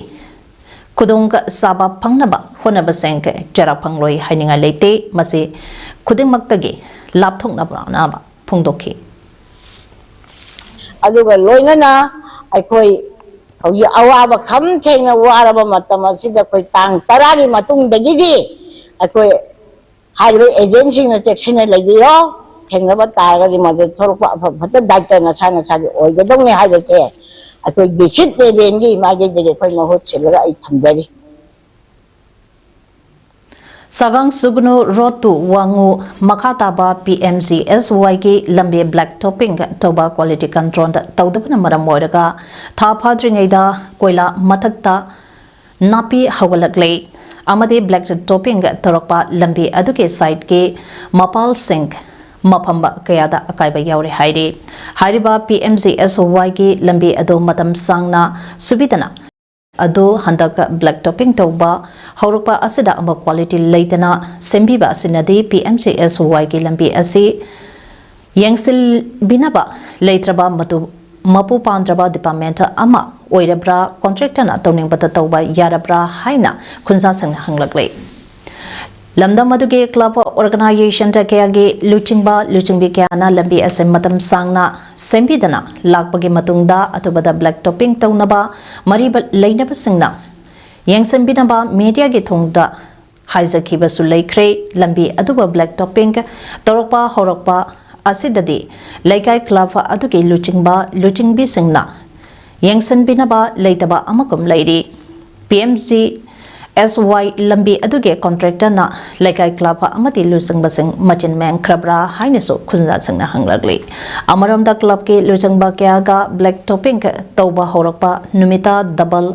ꯈꯨꯗꯣꯡ ꯆꯥꯕ ꯐꯪꯅꯕ ꯍꯣꯠꯅꯕꯁꯤꯡ ꯆꯔꯥ ꯐꯪꯂꯣꯏ ꯍꯥꯏꯅꯤꯡꯉꯥꯏ ꯂꯩꯇꯦ꯫ ꯃꯁꯤ ꯈꯨꯗꯤꯡꯃꯛꯇꯒꯤ ꯂꯥꯞꯊꯣꯛꯅꯕ ꯐꯣꯡꯗꯣꯛꯈꯤ꯫ ꯑꯗꯨꯒ ꯂꯣꯏꯅꯅ ꯑꯩꯈꯣꯏ ꯍꯧꯖꯤꯛ ꯑꯋꯥꯕ ꯈꯝ ꯊꯦꯡꯅ ꯋꯥꯔꯕ ꯃꯇꯝ ꯑꯁꯤꯗ ꯑꯩꯈꯣꯏ ꯇꯥꯡ ꯇꯔꯥꯒꯤ ꯃꯇꯨꯡꯗꯒꯤꯗꯤ ꯑꯩꯈꯣꯏ ꯍꯥꯏꯔꯤꯕ ꯑꯦꯖꯦꯟꯁꯤꯡꯅ ꯆꯦꯛꯁꯤꯟꯅ ꯂꯩꯕꯤꯌꯣ꯫ ꯊꯦꯡꯅꯕ ꯇꯥꯔꯒꯗꯤ ꯃꯗꯨ ꯊꯣꯛꯂꯛꯄ ꯑꯐ ꯐꯠꯇ ꯗꯥꯏꯇ ꯅꯁꯥ ꯅꯁꯥꯒꯤ ꯑꯣꯏꯒꯗꯧꯅꯤ ꯍꯥꯏꯕꯁꯦ ꯑꯩꯈꯣꯏ ꯗꯤꯁꯤꯠ ꯔꯦꯕꯦꯟꯒꯤ ꯏꯃꯥꯏꯀꯩꯗꯒꯤ ꯑꯩꯈꯣꯏ ꯃꯍꯨꯠ ꯁꯤꯜꯂꯒ ꯑꯩ ꯊꯝꯖꯔꯤ꯫ ꯁꯥꯒꯥꯡ ꯁꯨꯒꯅꯨ ꯔꯣꯗ ꯇꯨ ꯋꯥꯡꯉꯨ ꯃꯈꯥ ꯇꯥꯕ ꯄꯤ ꯑꯦꯝ ꯖꯤ ꯑꯦꯁ ꯋꯥꯏꯒꯤ ꯂꯝꯕꯤ ꯕ꯭ꯂꯦꯛ ꯇꯣꯄꯤꯡ ꯇꯧꯕ ꯀ꯭ꯋꯥꯂꯤꯇꯤ ꯀꯟꯇ꯭ꯔꯣꯜ ꯇꯧꯗꯕꯅ ꯃꯔꯝ ꯑꯣꯏꯔꯒ ꯊꯥ ꯐꯥꯗ꯭ꯔꯤꯉꯩꯗ ꯀꯣꯏꯂꯥ ꯃꯊꯛꯇ ꯅꯥꯄꯤ ꯍꯧꯒꯠꯂꯛꯂꯦ ꯑꯃꯗꯤ ꯕ꯭ꯂꯦꯛ ꯇꯣꯄꯤꯡ ꯇꯧꯔꯛꯄ ꯂꯝꯕꯤ ꯑꯗꯨꯒꯤ ꯁꯥꯏꯠꯀꯤ ꯃꯄꯥꯜꯁꯤꯡ ꯃꯐꯝ ꯀꯌꯥꯗ ꯑꯀꯥꯏꯕ ꯌꯥꯎꯔꯦ ꯍꯥꯏꯔꯤ꯫ ꯍꯥꯏꯔꯤꯕ ꯄꯤ ꯑꯦꯝ ꯖꯤ ꯑꯦꯁ ꯋꯥꯏꯒꯤ ꯂꯝꯕꯤ ꯑꯗꯨ ꯃꯇꯝ ꯁꯥꯡꯅ ꯁꯨꯕꯤꯗꯅ ꯑꯗꯨ ꯍꯟꯗꯛ ꯕ꯭ꯂꯦꯛ ꯇꯣꯄꯤꯡ ꯇꯧꯕ ꯍꯧꯔꯛꯄ ꯑꯁꯤꯗ ꯑꯃꯨꯛ ꯀ꯭ꯋꯥꯂꯤꯇꯤ ꯂꯩꯇꯅ ꯁꯦꯝꯕꯤꯕ ꯑꯁꯤꯅꯗꯤ ꯄꯤ ꯑꯦꯝ ꯖꯤ ꯑꯦꯁ ꯋꯥꯏꯒꯤ ꯂꯝꯕꯤ ꯑꯁꯤ ꯌꯦꯡꯁꯤꯟꯕꯤꯅꯕ ꯂꯩꯇ꯭ꯔꯕ ꯃꯇꯨ ꯃꯄꯨ ꯄꯥꯟꯗ꯭ꯔꯕ ꯗꯤꯄꯥꯔꯠꯃꯦꯟꯠ ꯑꯃ ꯑꯣꯏꯔꯕ꯭ꯔꯥ, ꯀꯣꯟꯇ꯭ꯔꯦꯛꯇꯔꯅ ꯇꯧꯅꯤꯡꯕꯗ ꯇꯧꯕ ꯌꯥꯔꯕ꯭ꯔꯥ ꯍꯥꯏꯅ ꯈꯨꯟꯖꯥꯁꯤꯡꯅ ꯍꯪꯂꯛꯂꯦ꯫ ꯂꯝꯗꯝ ꯑꯗꯨꯒꯤ ꯀ꯭ꯂꯕ ꯑꯣꯔꯒꯅꯥꯏꯖꯦꯁꯟ ꯀꯌꯥꯒꯤ ꯂꯨꯆꯤꯡꯕ ꯂꯨꯆꯤꯡꯕꯤ ꯀꯌꯥꯅ ꯂꯝꯕꯤ ꯑꯁꯤ ꯃꯇꯝ ꯁꯥꯡꯅ ꯁꯦꯝꯕꯤꯗꯅ ꯂꯥꯛꯄꯒꯤ ꯃꯇꯨꯡꯗ ꯑꯊꯨꯕꯗ ꯕ꯭ꯂꯦꯛ ꯇꯣꯄꯤꯡ ꯇꯧꯅꯕ ꯃꯔꯤ ꯂꯩꯅꯕꯁꯤꯡꯅ ꯌꯦꯡꯁꯤꯟꯕꯤꯅꯕ ꯃꯤꯗꯤꯌꯥꯒꯤ ꯊꯣꯡꯗ ꯍꯥꯏꯖꯈꯤꯕꯁꯨ ꯂꯩꯈ꯭ꯔꯦ꯫ ꯂꯝꯕꯤ ꯑꯗꯨꯕꯨ ꯕ꯭ꯂꯦꯛ ꯇꯣꯄꯤꯡ ꯇꯧꯔꯛꯄ ꯍꯧꯔꯛꯄ ꯑꯁꯤꯗꯗꯤ ꯂꯩꯀꯥꯏ ꯀ꯭ꯂꯕ ꯑꯗꯨꯒꯤ ꯂꯨꯆꯤꯡꯕ ꯂꯨꯆꯤꯡꯕꯤꯁꯤꯡꯅ ꯌꯦꯡꯁꯤꯟꯕꯤꯅꯕ ꯂꯩꯇꯕ ꯑꯃꯒꯨꯝ ꯂꯩꯔꯤ꯫ ꯄꯤ ꯑꯦꯝ ꯖꯤ ꯑꯦꯁ ꯋꯥꯏ ꯂꯝꯕꯤ ꯑꯗꯨꯒꯤ ꯀꯣꯟꯇ꯭ꯔꯦꯛꯇꯔꯅ ꯂꯩꯀꯥꯏ ꯀ꯭ꯂꯕ ꯑꯃꯗꯤ ꯂꯨꯆꯤꯡꯕꯁꯤꯡ ꯃꯆꯤꯟ ꯃꯦꯟꯈ꯭ꯔꯕ꯭ꯔꯥ ꯍꯥꯏꯅꯁꯨ ꯈꯨꯟꯖꯥꯁꯤꯡꯅ ꯍꯪꯂꯛꯂꯤ꯫ ꯑꯃꯔꯣꯝꯗ ꯀ꯭ꯂꯕꯀꯤ ꯂꯨꯆꯤꯡꯕ ꯀꯌꯥꯒ ꯕ꯭ꯂꯦꯛ ꯇꯣꯄꯤꯡ ꯇꯧꯕ ꯍꯧꯔꯛꯄ ꯅꯨꯃꯤꯠꯇ ꯗꯕꯜ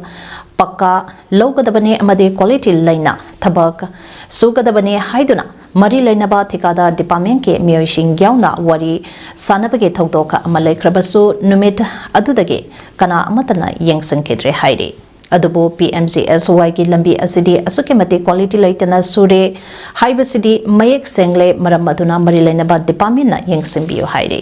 ꯄꯛꯀꯥ ꯂꯧꯒꯗꯕꯅꯤ ꯑꯃꯗꯤ ꯀ꯭ꯋꯥꯂꯤꯇꯤ ꯂꯩꯅ ꯊꯕꯛ ꯁꯨꯒꯗꯕꯅꯤ ꯍꯥꯏꯗꯨꯅ ꯃꯔꯤ ꯂꯩꯅꯕ ꯊꯤꯀꯥꯗꯥ ꯗꯤꯄꯥꯔꯠꯃꯦꯟꯒꯤ ꯃꯤꯑꯣꯏꯁꯤꯡ ꯌꯥꯎꯅ ꯋꯥꯔꯤ ꯁꯥꯟꯅꯕꯒꯤ ꯊꯧꯗꯣꯛ ꯑꯃ ꯂꯩꯈ꯭ꯔꯕꯁꯨ ꯅꯨꯃꯤꯠ ꯑꯗꯨꯗꯒꯤ ꯀꯅꯥ ꯑꯃꯠꯇꯅ ꯌꯦꯡꯁꯤꯟꯈꯤꯗ꯭ꯔꯦ ꯍꯥꯏꯔꯤ꯫ ꯑꯗꯨꯕꯨ ꯄꯤ ꯑꯦꯝ ꯖꯤ ꯑꯦꯁ ꯋꯥꯏꯒꯤ ꯂꯝꯕꯤ ꯑꯁꯤꯗꯤ ꯑꯁꯨꯛꯀꯤ ꯃꯇꯤꯛ ꯀ꯭ꯋꯥꯂꯤꯇꯤ ꯂꯩꯇꯅ ꯁꯨꯔꯦ ꯍꯥꯏꯕꯁꯤꯗꯤ ꯃꯌꯦꯛ ꯁꯦꯡꯂꯦ, ꯃꯔꯝ ꯑꯗꯨꯅ ꯃꯔꯤ ꯂꯩꯅꯕ ꯗꯤꯄꯥꯔꯠꯃꯦꯟꯅ ꯌꯦꯡꯁꯤꯟꯕꯤꯌꯨ ꯍꯥꯏꯔꯤ꯫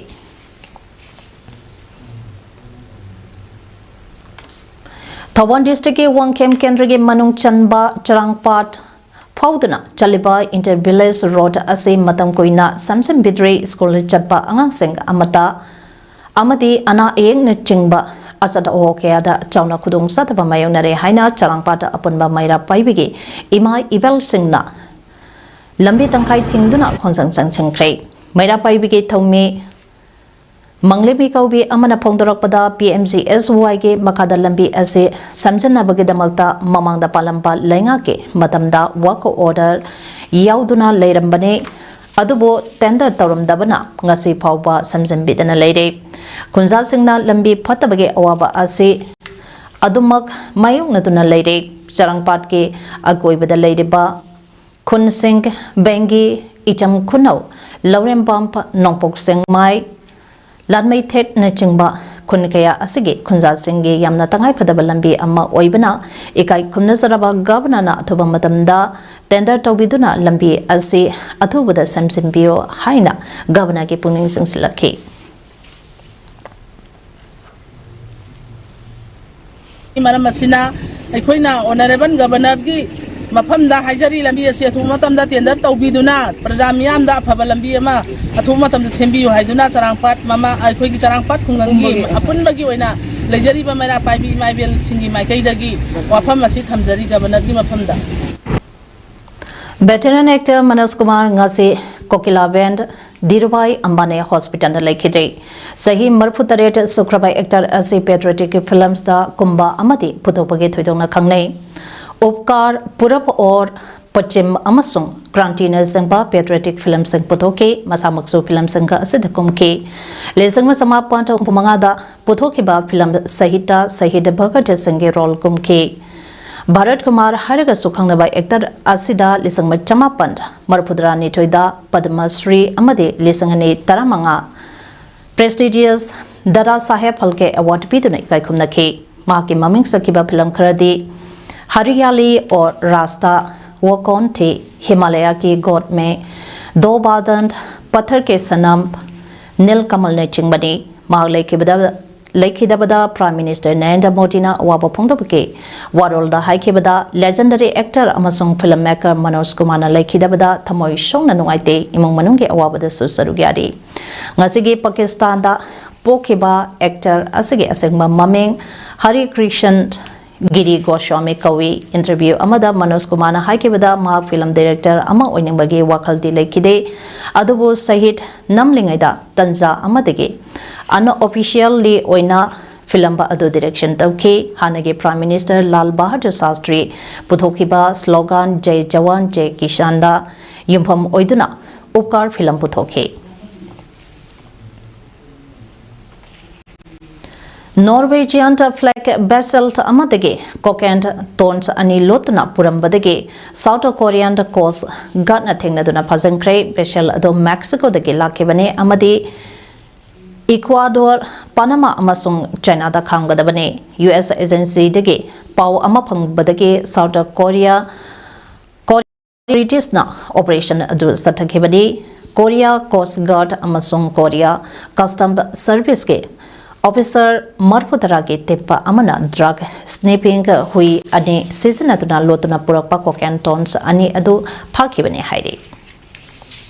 ꯊꯧꯕꯥꯜ ꯗꯤꯁꯇ꯭ꯔꯤꯛꯀꯤ ꯋꯥꯡꯈꯦꯝ ꯀꯦꯟꯗ꯭ꯔꯒꯤ ꯃꯅꯨꯡ ꯆꯟꯕ ꯆꯔꯥꯡꯄꯥꯠ ꯐꯥꯎꯗꯨꯅ ꯆꯠꯂꯤꯕ ꯏꯟꯇꯔ ꯚꯤꯂꯦꯖ ꯔꯣꯗ ꯑꯁꯤ ꯃꯇꯝ ꯀꯨꯏꯅ ꯁꯦꯝꯖꯤꯟꯕꯤꯗ꯭ꯔꯦ꯫ ꯁ꯭ꯀꯨꯜ ꯆꯠꯄ ꯑꯉꯥꯡꯁꯤꯡ ꯑꯃꯠꯇ ꯑꯃꯗꯤ ꯑꯅꯥ ꯑꯌꯦꯛꯅꯆꯤꯡꯕ ꯑꯆꯠ ꯑꯋꯣꯛ ꯀꯌꯥꯗ ꯆꯥꯎꯅ ꯈꯨꯗꯣꯡꯆꯥꯗꯕ ꯃꯥꯌꯣꯛꯅꯔꯦ ꯍꯥꯏꯅ ꯆꯔꯥꯡꯄꯥꯠ ꯑꯄꯨꯟꯕ ꯃꯩꯔꯥ ꯄꯥꯏꯕꯤꯒꯤ ꯏꯃꯥ ꯏꯕꯦꯜꯁꯤꯡꯅ ꯂꯝꯕꯤ ꯇꯪꯈꯥꯏ ꯊꯤꯡꯗꯨꯅ ꯈꯣꯡꯖꯪ ꯆꯪꯁꯤꯟꯈ꯭ꯔꯦ꯫ ꯃꯩꯔꯥ ꯄꯥꯏꯕꯤꯒꯤ ꯊꯧꯃꯤ ꯃꯪꯂꯦꯝꯕꯤ ꯀꯧꯕꯤ ꯑꯃꯅ ꯐꯣꯡꯗꯣꯔꯛꯄꯗ, ꯄꯤ ꯑꯦꯝ ꯖꯤ ꯑꯦꯁ ꯋꯥꯏꯒꯤ ꯃꯈꯥꯗ ꯂꯝꯕꯤ ꯑꯁꯤ ꯁꯦꯝꯖꯤꯟꯅꯕꯒꯤꯗꯃꯛꯇ ꯃꯃꯥꯡꯗ ꯄꯥꯜꯂꯝꯕ ꯂꯩꯉꯥꯛꯀꯤ ꯃꯇꯝꯗ ꯋꯥꯛ ꯑꯣꯔꯗꯔ ꯌꯥꯎꯗꯨꯅ ꯂꯩꯔꯝꯕꯅꯤ, ꯑꯗꯨꯕꯨ ꯇꯦꯟꯗꯔ ꯇꯧꯔꯝꯗꯕꯅ ꯉꯁꯤ ꯐꯥꯎꯕ ꯁꯦꯝꯖꯤꯟꯕꯤꯗꯅ ꯂꯩꯔꯦ꯫ ꯈꯨꯟꯖꯥꯁꯤꯡꯅ ꯂꯝꯕꯤ ꯐꯠꯇꯕꯒꯤ ꯑꯋꯥꯕ ꯑꯁꯤ ꯑꯗꯨꯃꯛ ꯃꯥꯌꯣꯛꯅꯗꯨꯅ ꯂꯩꯔꯦ꯫ ꯆꯔꯥꯡꯄꯥꯠꯀꯤ ꯑꯀꯣꯏꯕꯗ ꯂꯩꯔꯤꯕ ꯈꯨꯟꯁꯤꯡ ꯕꯦꯡꯒꯤ, ꯏꯆꯝ ꯈꯨꯅꯧ, ꯂꯧꯔꯦꯝꯕꯝ, ꯅꯣꯡꯄꯣꯛ ꯁꯦꯛꯃꯥꯏ, ꯂꯥꯟꯃꯩꯊꯦꯠꯅꯆꯤꯡꯕ ꯈꯨꯟ ꯀꯌꯥ ꯑꯁꯤꯒꯤ ꯈꯨꯟꯖꯥꯁꯤꯡꯒꯤ ꯌꯥꯝꯅ ꯇꯉꯥꯏꯐꯗꯕ ꯂꯝꯕꯤ ꯑꯃ ꯑꯣꯏꯕꯅ ꯏꯀꯥꯏ ꯈꯨꯝꯅꯖꯔꯕ ꯒꯚꯔꯅꯔꯅ ꯑꯊꯨꯕ ꯃꯇꯝꯗ ꯇꯦꯟꯗꯔ ꯇꯧꯕꯤꯗꯨꯅ ꯂꯝꯕꯤ ꯑꯁꯤ ꯑꯊꯨꯕꯗ ꯁꯦꯝꯖꯤꯟꯕꯤꯌꯨ ꯍꯥꯏꯅ ꯒꯚꯔꯅꯔꯒꯤ ꯄꯨꯛꯅꯤꯡ ꯆꯤꯡꯁꯤꯜꯂꯛꯈꯤ꯫ ꯃꯔꯝ ꯑꯁꯤꯅ ꯑꯩꯈꯣꯏꯅ ꯑꯣꯅꯔꯦꯕꯜ ꯒꯕꯔꯅꯔꯒꯤ ꯃꯐꯝꯗ ꯍꯥꯏꯖꯔꯤ, ꯂꯝꯕꯤ ꯑꯁꯤ ꯑꯊꯨꯕ ꯃꯇꯝꯗ ꯇꯦꯟꯗꯔ ꯇꯧꯕꯤꯗꯨꯅ ꯄ꯭ꯔꯖꯥ ꯃꯤꯌꯥꯝꯗ ꯑꯐꯕ ꯂꯝꯕꯤ ꯑꯃ ꯑꯊꯨꯕ ꯃꯇꯝꯗ ꯁꯦꯝꯕꯤꯌꯨ ꯍꯥꯏꯗꯨꯅ ꯆꯔꯥꯡꯄꯥꯠ ꯃꯃꯥ, ꯑꯩꯈꯣꯏꯒꯤ ꯆꯔꯥꯡꯄꯥꯠ ꯈꯨꯡꯒꯪꯒꯤ ꯑꯄꯨꯟꯕꯒꯤ ꯑꯣꯏꯅ ꯂꯩꯖꯔꯤꯕ ꯃꯩꯔꯥ ꯄꯥꯏꯕꯤ ꯏꯃꯥ ꯏꯕꯦꯜꯁꯤꯡꯒꯤ ꯃꯥꯏꯀꯩꯗꯒꯤ ꯋꯥꯐꯝ ꯑꯁꯤ ꯊꯝꯖꯔꯤ ꯒꯕꯔꯅꯔꯒꯤ ꯃꯐꯝꯗ꯫ Veteran actor ꯃꯅꯣꯖ ꯀꯨꯃꯥꯔ ꯉꯁꯤ ꯀꯣꯀꯤꯂꯥ ꯕꯦꯟ ꯙꯤꯔꯨꯚꯥꯏ ꯑꯝꯕꯥꯅꯤ ꯍꯣꯁꯄꯤꯇꯥꯜꯗ ꯂꯩꯈꯤꯗ꯭ꯔꯦ꯫ ꯆꯍꯤ ꯃꯔꯤꯐꯨꯇꯔꯦꯠ ꯁꯨꯈ꯭ꯔꯕ ꯑꯦꯛꯇꯔ ꯑꯁꯤ ꯄꯦꯇ꯭ꯔꯤꯌꯣꯇꯤꯛ ꯐꯤꯂꯝꯁꯇ ꯀꯨꯝꯕ ꯑꯃꯗꯤ ꯄꯨꯊꯣꯛꯄꯒꯤ ꯊꯣꯏꯗꯣꯛꯅ ꯈꯪꯅꯩ꯫ ꯎꯞꯀꯥꯔ, ꯄꯨꯔꯕ ꯑꯣꯔ ꯄꯆꯤꯝ ꯑꯃꯁꯨꯡ ꯀ꯭ꯔꯥꯟꯇꯤꯅꯆꯤꯡꯕ patriotic filmꯁꯤꯡ ꯄꯨꯊꯣꯛꯈꯤ꯫ ꯃꯁꯥꯃꯛꯁꯨ filmꯁꯤꯡ ꯑꯁꯤꯗ ꯀꯨꯝꯈꯤ꯫ ꯂꯤꯁꯤꯡ ꯑꯃ ꯆꯃꯥꯄꯟ ꯍꯨꯝꯐꯨ ꯃꯉꯥꯗ ꯄꯨꯊꯣꯛꯈꯤꯕ film ꯁꯍꯤꯗꯇ ꯁꯍꯤꯗ ꯚꯒꯠ ꯁꯤꯡꯒꯤ role ꯀꯨꯝꯈꯤ꯫ ꯚꯥꯔꯠ ꯀꯨꯃꯥꯔ ꯍꯥꯏꯔꯒꯁꯨ ꯈꯪꯅꯕ actor ꯑꯁꯤꯗ ꯂꯤꯁꯤꯡ ꯑꯃ ꯆꯃꯥꯄꯟ ꯃꯔꯤꯐꯨꯇꯔꯥꯅꯤꯊꯣꯏꯗ ꯄꯗꯃ ꯁ꯭ꯔꯤ ꯑꯃꯗꯤ ꯂꯤꯁꯤꯡ ꯑꯅꯤ ꯇꯔꯥꯃꯉꯥ prestigious ꯗꯥꯗꯥ ꯁꯥꯍꯦꯕ ꯐꯥꯜꯀꯦ award ꯄꯤꯗꯨꯅ ꯏꯀꯥꯏꯈꯨꯝꯅꯈꯤ꯫ ꯃꯍꯥꯛꯀꯤ ꯃꯃꯤꯡ ꯆꯠꯈꯤꯕ film ꯈꯔꯗꯤ ꯍꯔꯤꯌꯥꯂꯤ ꯑꯣꯔ ꯔꯥꯁꯇꯥ, ꯋꯣ ꯀꯣꯟ ꯊꯤ, ꯍꯤꯃꯥꯂꯌꯥ ꯀꯤ ꯒꯣꯗ ꯃꯦ, ꯗꯣ ꯕꯥꯗꯟ, ꯄꯊꯔ ꯀꯦ ꯁꯅꯝ, ꯅꯤꯜ ꯀꯃꯜꯅꯆꯤꯡꯕꯅꯤ꯫ ꯃꯍꯥꯛ ꯂꯩꯈꯤꯕꯗ ꯂꯩꯈꯤꯗꯕꯗ Prime Minister ꯅꯔꯦꯟꯗ꯭ꯔ ꯃꯣꯗꯤꯅ ꯑꯋꯥꯕ ꯐꯣꯡꯗꯣꯛꯄꯒꯤ ꯋꯥꯔꯣꯜꯗ ꯍꯥꯏꯈꯤꯕꯗ, legendary actor ꯑꯃꯁꯨꯡ film maker ꯃꯅꯣꯖ ꯀꯨꯃꯥꯔꯅ ꯂꯩꯈꯤꯗꯕꯗ ꯊꯃꯣꯏ ꯁꯣꯛꯅ ꯅꯨꯡꯉꯥꯏꯇꯦ, ꯏꯃꯨꯡ ꯃꯅꯨꯡꯒꯤ ꯑꯋꯥꯕꯗꯁꯨ ꯁꯔꯨꯛ ꯌꯥꯔꯤ꯫ ꯉꯁꯤꯒꯤ ꯄꯥꯀꯤꯁꯇꯥꯟꯗ ꯄꯣꯛꯈꯤꯕ actor ꯑꯁꯤꯒꯤ ꯑꯁꯦꯡꯕ ꯃꯃꯤꯡ ꯍꯔꯤ ꯀ꯭ꯔꯤꯁꯟ ꯒꯤꯔꯤ ꯒꯣꯁ꯭ꯋꯥꯃꯤ ꯀꯧꯏ꯫ Interview ꯑꯃꯗ ꯃꯅꯣꯖ ꯀꯨꯃꯥꯔꯅ ꯍꯥꯏꯈꯤꯕꯗ, ꯃꯍꯥꯛ film director ꯑꯃ ꯑꯣꯏꯅꯤꯡꯕꯒꯤ ꯋꯥꯈꯜꯗꯤ ꯂꯩꯈꯤꯗꯦ, ꯑꯗꯨꯕꯨ ꯁꯍꯤꯗ ꯅꯝꯂꯤꯉꯩꯗ ꯇꯟꯖꯥ ꯑꯃꯗꯒꯤ unofficially ꯑꯣꯏꯅ film ꯑꯗꯨ direction ꯇꯧꯈꯤ꯫ ꯍꯥꯟꯅꯒꯤ Prime Minister Lal Bahadur Shastri ꯄꯨꯊꯣꯛꯈꯤꯕ slogan "ꯖꯩ Jawan ꯖꯩ ꯀꯤꯁꯥꯟꯗ" ꯌꯨꯝꯐꯝ ꯑꯣꯏꯗꯨꯅ ꯎꯞꯀꯥꯔ film ꯄꯨꯊꯣꯛꯈꯤ꯫ Norwegian flag vessel ꯑꯃꯗꯒꯤ cocaine tons ꯑꯅꯤ ꯂꯣꯠꯇꯨꯅ ꯄꯨꯔꯝꯕꯗꯒꯤ South Korean Coast Guardꯅ ꯊꯦꯡꯅꯗꯨꯅ ꯐꯥꯖꯤꯟꯈ꯭ꯔꯦ꯫ Vessel ꯑꯗꯨ Mexicoꯗꯒꯤ ꯂꯥꯛꯈꯤꯕꯅꯤ ꯑꯃꯗꯤ Ecuador, Panama ꯑꯃꯁꯨꯡ Chinaꯗ ꯈꯥꯝꯒꯗꯕꯅꯤ꯫ U S agencyꯗꯒꯤ ꯄꯥꯎ ꯑꯃ ꯐꯪꯕꯗꯒꯤ South Korea Britishꯅ operation ꯑꯗꯨ ꯆꯠꯊꯈꯤꯕꯅꯤ꯫ Korea Coast Guard ꯑꯃꯁꯨꯡ Korea Custom Serviceꯀꯤ officer ꯃꯔꯤꯐꯨꯇꯔꯥꯒꯤ ꯇꯤꯝ ꯑꯃꯅ drug sniffing ꯍꯨꯏ ꯑꯅꯤ ꯁꯤꯖꯤꯟꯅꯗꯨꯅ ꯂꯣꯠꯇꯨꯅ ꯄꯨꯔꯛꯄ cocaine tons ꯑꯅꯤ ꯑꯗꯨ ꯐꯥꯈꯤꯕꯅꯤ ꯍꯥꯏꯔꯤ꯫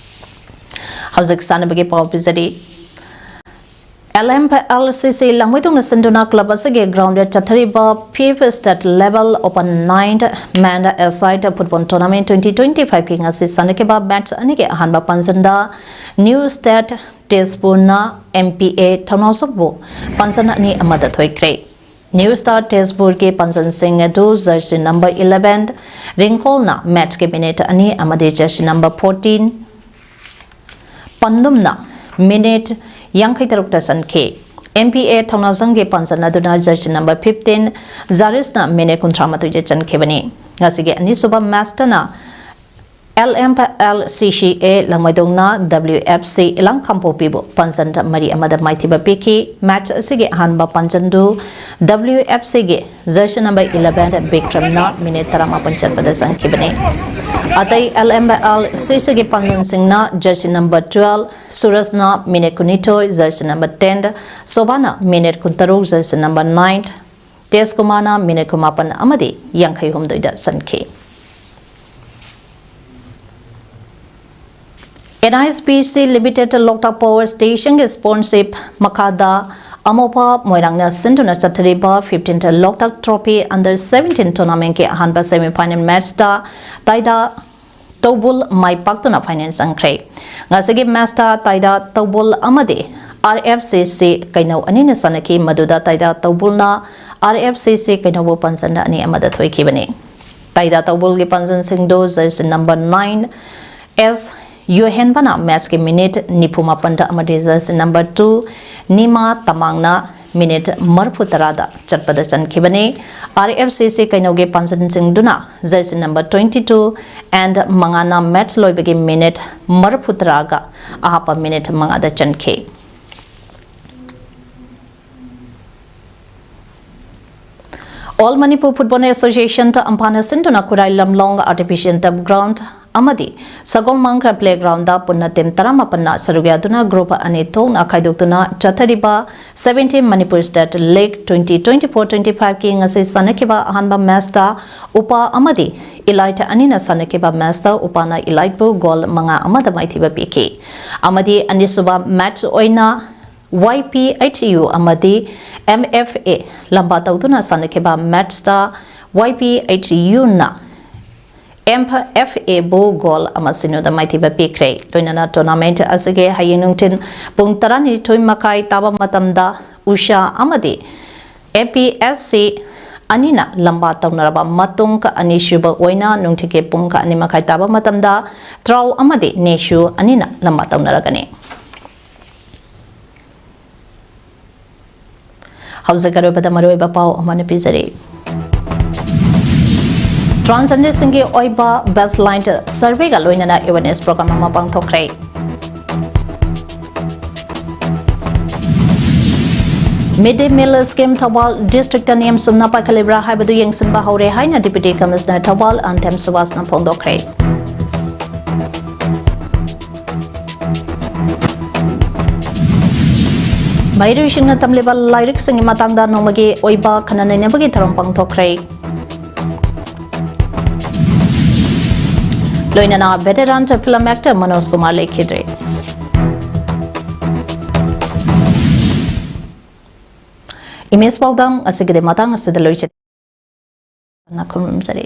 ꯍꯧꯖꯤꯛ ꯁꯥꯟꯅꯕꯒꯤ ꯄꯥꯎ ꯄꯤꯖꯔꯤ꯫ L M L C C ꯂꯝꯃꯣꯏꯗꯣꯡꯅ ꯁꯤꯟꯗꯨꯅ club ꯑꯁꯤꯒꯤ groundꯗ ꯆꯠꯊꯔꯤꯕ fifth state level open nine man aside football tournament twenty twenty-fiveꯀꯤ ꯉꯁꯤ ꯁꯥꯟꯅꯈꯤꯕ match ꯑꯅꯤꯒꯤ ꯑꯍꯥꯟꯕ ꯄꯥꯟꯖꯟꯗ New State Tezpurꯅ M P A ꯊꯧꯅꯥꯎꯖꯝꯕꯨ ꯄꯥꯟꯖꯟ ꯑꯅꯤ ꯑꯃꯗ ꯊꯣꯏꯈ꯭ꯔꯦ꯫ New Star Tezpurꯒꯤ ꯄꯥꯟꯖꯟꯁꯤꯡ ꯑꯗꯨ jersey number eleven ꯔꯤꯡꯀꯣꯜꯅ matchꯀꯤ minute ꯑꯅꯤ ꯑꯃꯗꯤ jersey number fourteen ꯄꯟꯗꯨꯝꯅ minute ꯌꯥꯡꯈꯩ ꯇꯔꯨꯛꯇ ꯆꯟꯈꯤ꯫ M P A ꯊꯧꯅꯥꯖꯪꯒꯤ ꯄꯥꯟꯖꯟ ꯑꯗꯨꯅ jersey number fifteen ꯖꯥꯔꯤꯁꯅ minute ꯀꯨꯟꯊ꯭ꯔꯥ ꯃꯥꯊꯣꯏꯗ ꯆꯟꯈꯤꯕꯅꯤ꯫ ꯉꯁꯤꯒꯤ ꯑꯅꯤꯁꯨꯕ matchꯇꯅ L M L C C A ꯂꯪꯃꯩꯗꯣꯡꯅ W F C ꯏꯂꯥꯡ ꯀꯥꯡꯄꯣꯛꯄꯤꯕꯨ ꯄꯥꯟꯖꯟꯗ ꯃꯔꯤ ꯑꯃꯗ ꯃꯥꯏꯊꯤꯕ ꯄꯤꯈꯤ꯫ Match ꯑꯁꯤꯒꯤ ꯑꯍꯥꯟꯕ ꯄꯥꯟꯖꯟꯗꯨ W F Cꯒꯤ jersey number eleven ꯕꯤꯀ꯭ꯔꯝꯅ minute ꯇꯔꯥꯃꯥꯄꯟ ꯆꯟꯕꯗ ꯆꯟꯈꯤꯕꯅꯤ꯫ ꯑꯇꯩ L M L C Cꯒꯤ ꯄꯥꯟꯖꯟꯁꯤꯡꯅ jersey number twelve ꯁꯨꯔꯖꯅ minute ꯀꯨꯟꯅꯤꯊꯣꯏ, jersey number ten ꯁꯣꯚꯥꯅ minute ꯀꯨꯟꯇꯔꯨꯛ, jersey number nine ꯇꯦꯖꯀꯨꯃꯥꯔꯅ minute ꯀꯨꯟꯃꯥꯄꯟ ꯑꯃꯗꯤ ꯌꯥꯡꯈꯩ ꯍꯨꯝꯗꯣꯏꯗ ꯆꯟꯈꯤ꯫ N H P C Limited ꯂꯣꯛꯇꯥꯛ Power Stationꯒꯤ sponsorship ꯃꯈꯥꯗ ꯑꯃꯣꯄꯥ ꯃꯣꯏꯔꯥꯡꯅ ꯁꯤꯟꯗꯨꯅ ꯆꯠꯊꯔꯤꯕ fifteenth ꯂꯣꯛꯇꯥꯛ Trophy under seventeen tournamentꯀꯤ ꯑꯍꯥꯟꯕ semifinal matchꯇ ꯇꯥꯏꯗ ꯇꯧꯕꯨꯜ ꯃꯥꯏ ꯄꯥꯛꯇꯨꯅ final ꯆꯪꯈ꯭ꯔꯦ꯫ ꯉꯁꯤꯒꯤ matchꯇ ꯇꯥꯏꯗ ꯇꯧꯕꯨꯜ ꯑꯃꯗꯤ R F C C ꯀꯩꯅꯧ ꯑꯅꯤꯅ ꯁꯥꯟꯅꯈꯤ, ꯃꯗꯨꯗ ꯇꯥꯏꯗ ꯇꯧꯕꯨꯜꯅ R F C C ꯀꯩꯅꯧꯕꯨ ꯄꯥꯟꯖꯟꯗ ꯑꯅꯤ ꯑꯃꯗ ꯊꯣꯏꯈꯤꯕꯅꯤ꯫ ꯇꯥꯏꯗ ꯇꯧꯕꯨꯜꯒꯤ ꯄꯥꯟꯖꯟꯁꯤꯡꯗꯨ jersey number nine S ꯌꯨꯍꯦꯟꯕꯅ matchꯀꯤ minute ꯅꯤꯐꯨ ꯃꯥꯄꯟꯗ ꯑꯃꯗꯤ jersey number two ꯅꯤꯃꯥ ꯇꯃꯥꯡꯅ minute ꯃꯔꯤꯐꯨ ꯇꯔꯥꯗ ꯆꯠꯄꯗ ꯆꯟꯈꯤꯕꯅꯤ꯫ R F C C ꯀꯩꯅꯧꯒꯤ ꯄꯥꯟꯖꯟꯁꯤꯡꯗꯨꯅ jersey number twenty two and ꯃꯉꯥꯅ match ꯂꯣꯏꯕꯒꯤ minute ꯃꯔꯤꯐꯨ ꯇꯔꯥꯒ ꯑꯍꯥꯞꯄ minute ꯃꯉꯥꯗ ꯆꯟꯈꯤ꯫ All Manipur Football Association ꯑꯝꯐꯥꯅ ꯁꯤꯟꯗꯨꯅ ꯈꯨꯔꯥꯏ ꯂꯝꯂꯣꯡ Artificial Turf Ground ꯑꯃꯗꯤ ꯁꯒꯣꯜꯃꯪꯈ꯭ꯔ Playgroundꯗ ꯄꯨꯟꯅ team ꯇꯔꯥꯃꯥꯄꯟꯅ ꯁꯔꯨꯛ ꯌꯥꯗꯨꯅ group ꯑꯅꯤ ꯊꯣꯛꯅ ꯈꯥꯏꯗꯣꯛꯇꯨꯅ ꯆꯠꯊꯔꯤꯕ seventeen Manipur State League twenty twenty-four twenty-fiveꯀꯤ ꯉꯁꯤ ꯁꯥꯟꯅꯈꯤꯕ ꯑꯍꯥꯟꯕ matchꯇ ꯎꯄꯥ ꯑꯃꯗꯤ Elite ꯑꯅꯤꯅ ꯁꯥꯟꯅꯈꯤꯕ matchꯇ ꯎꯄꯥꯅ Eliteꯄꯨ goal ꯃꯉꯥ ꯑꯃꯗ ꯃꯥꯏꯊꯤꯕ ꯄꯤꯈꯤ꯫ ꯑꯃꯗꯤ ꯑꯅꯤꯁꯨꯕ match ꯑꯣꯏꯅ Y P H U ꯑꯃꯗꯤ M F A ꯂꯝꯕꯥ ꯇꯧꯗꯨꯅ ꯁꯥꯟꯅꯈꯤꯕ matchꯇ Y P H Uꯅ M F Aꯕꯨ goal ꯑꯃ ꯁꯤꯅꯣꯗ ꯃꯥꯏꯊꯤꯕ ꯄꯤꯈ꯭ꯔꯦ꯫ ꯂꯣꯏꯅꯅ tournament ꯑꯁꯤꯒꯤ ꯍꯌꯦꯡ ꯅꯨꯡꯊꯤꯜ ꯄꯨꯡ ꯇꯔꯥꯅꯤꯊꯣꯏ ꯃꯈꯥꯏ ꯇꯥꯕ ꯃꯇꯝꯗ ꯎꯁꯥ ꯑꯃꯗꯤ ꯑꯦ ꯄꯤ ꯑꯦꯁ ꯁꯤ ꯑꯅꯤꯅ ꯂꯝꯕꯥ ꯇꯧꯅꯔꯕ ꯃꯇꯨꯡ ꯑꯅꯤꯁꯨꯕ ꯑꯣꯏꯅ ꯅꯨꯡꯊꯤꯜꯒꯤ ꯄꯨꯡ ꯑꯅꯤ ꯃꯈꯥꯏ ꯇꯥꯕ ꯃꯇꯝꯗ ꯇ꯭ꯔꯥꯎ ꯑꯃꯗꯤ ꯅꯦꯁꯨ ꯑꯅꯤꯅ ꯂꯝꯕꯥ ꯇꯧꯅꯔꯒꯅꯤ꯫ ꯍꯧꯖꯤꯛ ꯑꯔꯣꯏꯕꯗ ꯃꯔꯨꯑꯣꯏꯕ ꯄꯥꯎ ꯑꯃꯅ ꯄꯤꯖꯔꯤ꯫ ꯇ꯭ꯔꯥꯟꯁꯖꯦꯟꯗꯔꯁꯤꯡꯒꯤ ꯑꯣꯏꯕ ꯕꯦꯁ ꯂꯥꯏꯟ ꯁꯔꯚꯦꯒ ꯂꯣꯏꯅꯅ ꯑꯦꯋꯦꯔꯅꯦꯁ ꯄ꯭ꯔꯣꯒ꯭ꯔꯥꯝ ꯑꯃ ꯄꯥꯡꯊꯣꯛꯈ꯭ꯔꯦ꯫ Mid day meal scheme Thoubal district ꯅꯤꯌꯝ ꯆꯨꯝꯅ ꯄꯥꯏꯈꯠꯂꯤꯕ꯭ꯔꯥ ꯍꯥꯏꯕꯗꯨ ꯌꯦꯡꯁꯤꯟꯕ ꯍꯧꯔꯦ ꯍꯥꯏꯅ ꯗꯤꯄ꯭ꯌꯨꯇꯤ ꯀꯃꯤꯁꯅꯔ ꯊꯧꯕꯥꯜ ꯑꯟꯊꯦꯝ ꯁꯨꯕꯥꯁꯅ ꯐꯣꯡꯗꯣꯛꯈ꯭ꯔꯦ꯫ ꯃꯍꯩꯔꯣꯏꯁꯤꯡꯅ ꯇꯝꯂꯤꯕ ꯂꯥꯏꯔꯤꯛꯁꯤꯡꯒꯤ ꯃꯇꯥꯡꯗ ꯅꯣꯡꯃꯒꯤ ꯑꯣꯏꯕ ꯈꯟꯅ ꯅꯩꯅꯕꯒꯤ ꯊꯧꯔꯝ ꯄꯥꯡꯊꯣꯛꯈ꯭ꯔꯦ꯫ ꯂꯣꯏꯅꯅ ꯚꯦꯇꯦꯔꯥꯟ ꯐꯤꯂꯝ ꯑꯦꯛꯇꯔ ꯃꯅꯣꯖ ꯀꯨꯃꯥꯔ ꯂꯩꯈꯤꯗ꯭ꯔꯦ꯫ ꯏꯃꯦꯖ ꯄꯥꯎꯗꯝ ꯑꯁꯤꯒꯤꯗꯤ ꯃꯇꯥꯡ ꯑꯁꯤꯗ ꯂꯣꯏꯁꯤꯟ-, ꯈꯨꯔꯨꯝꯖꯔꯤ꯫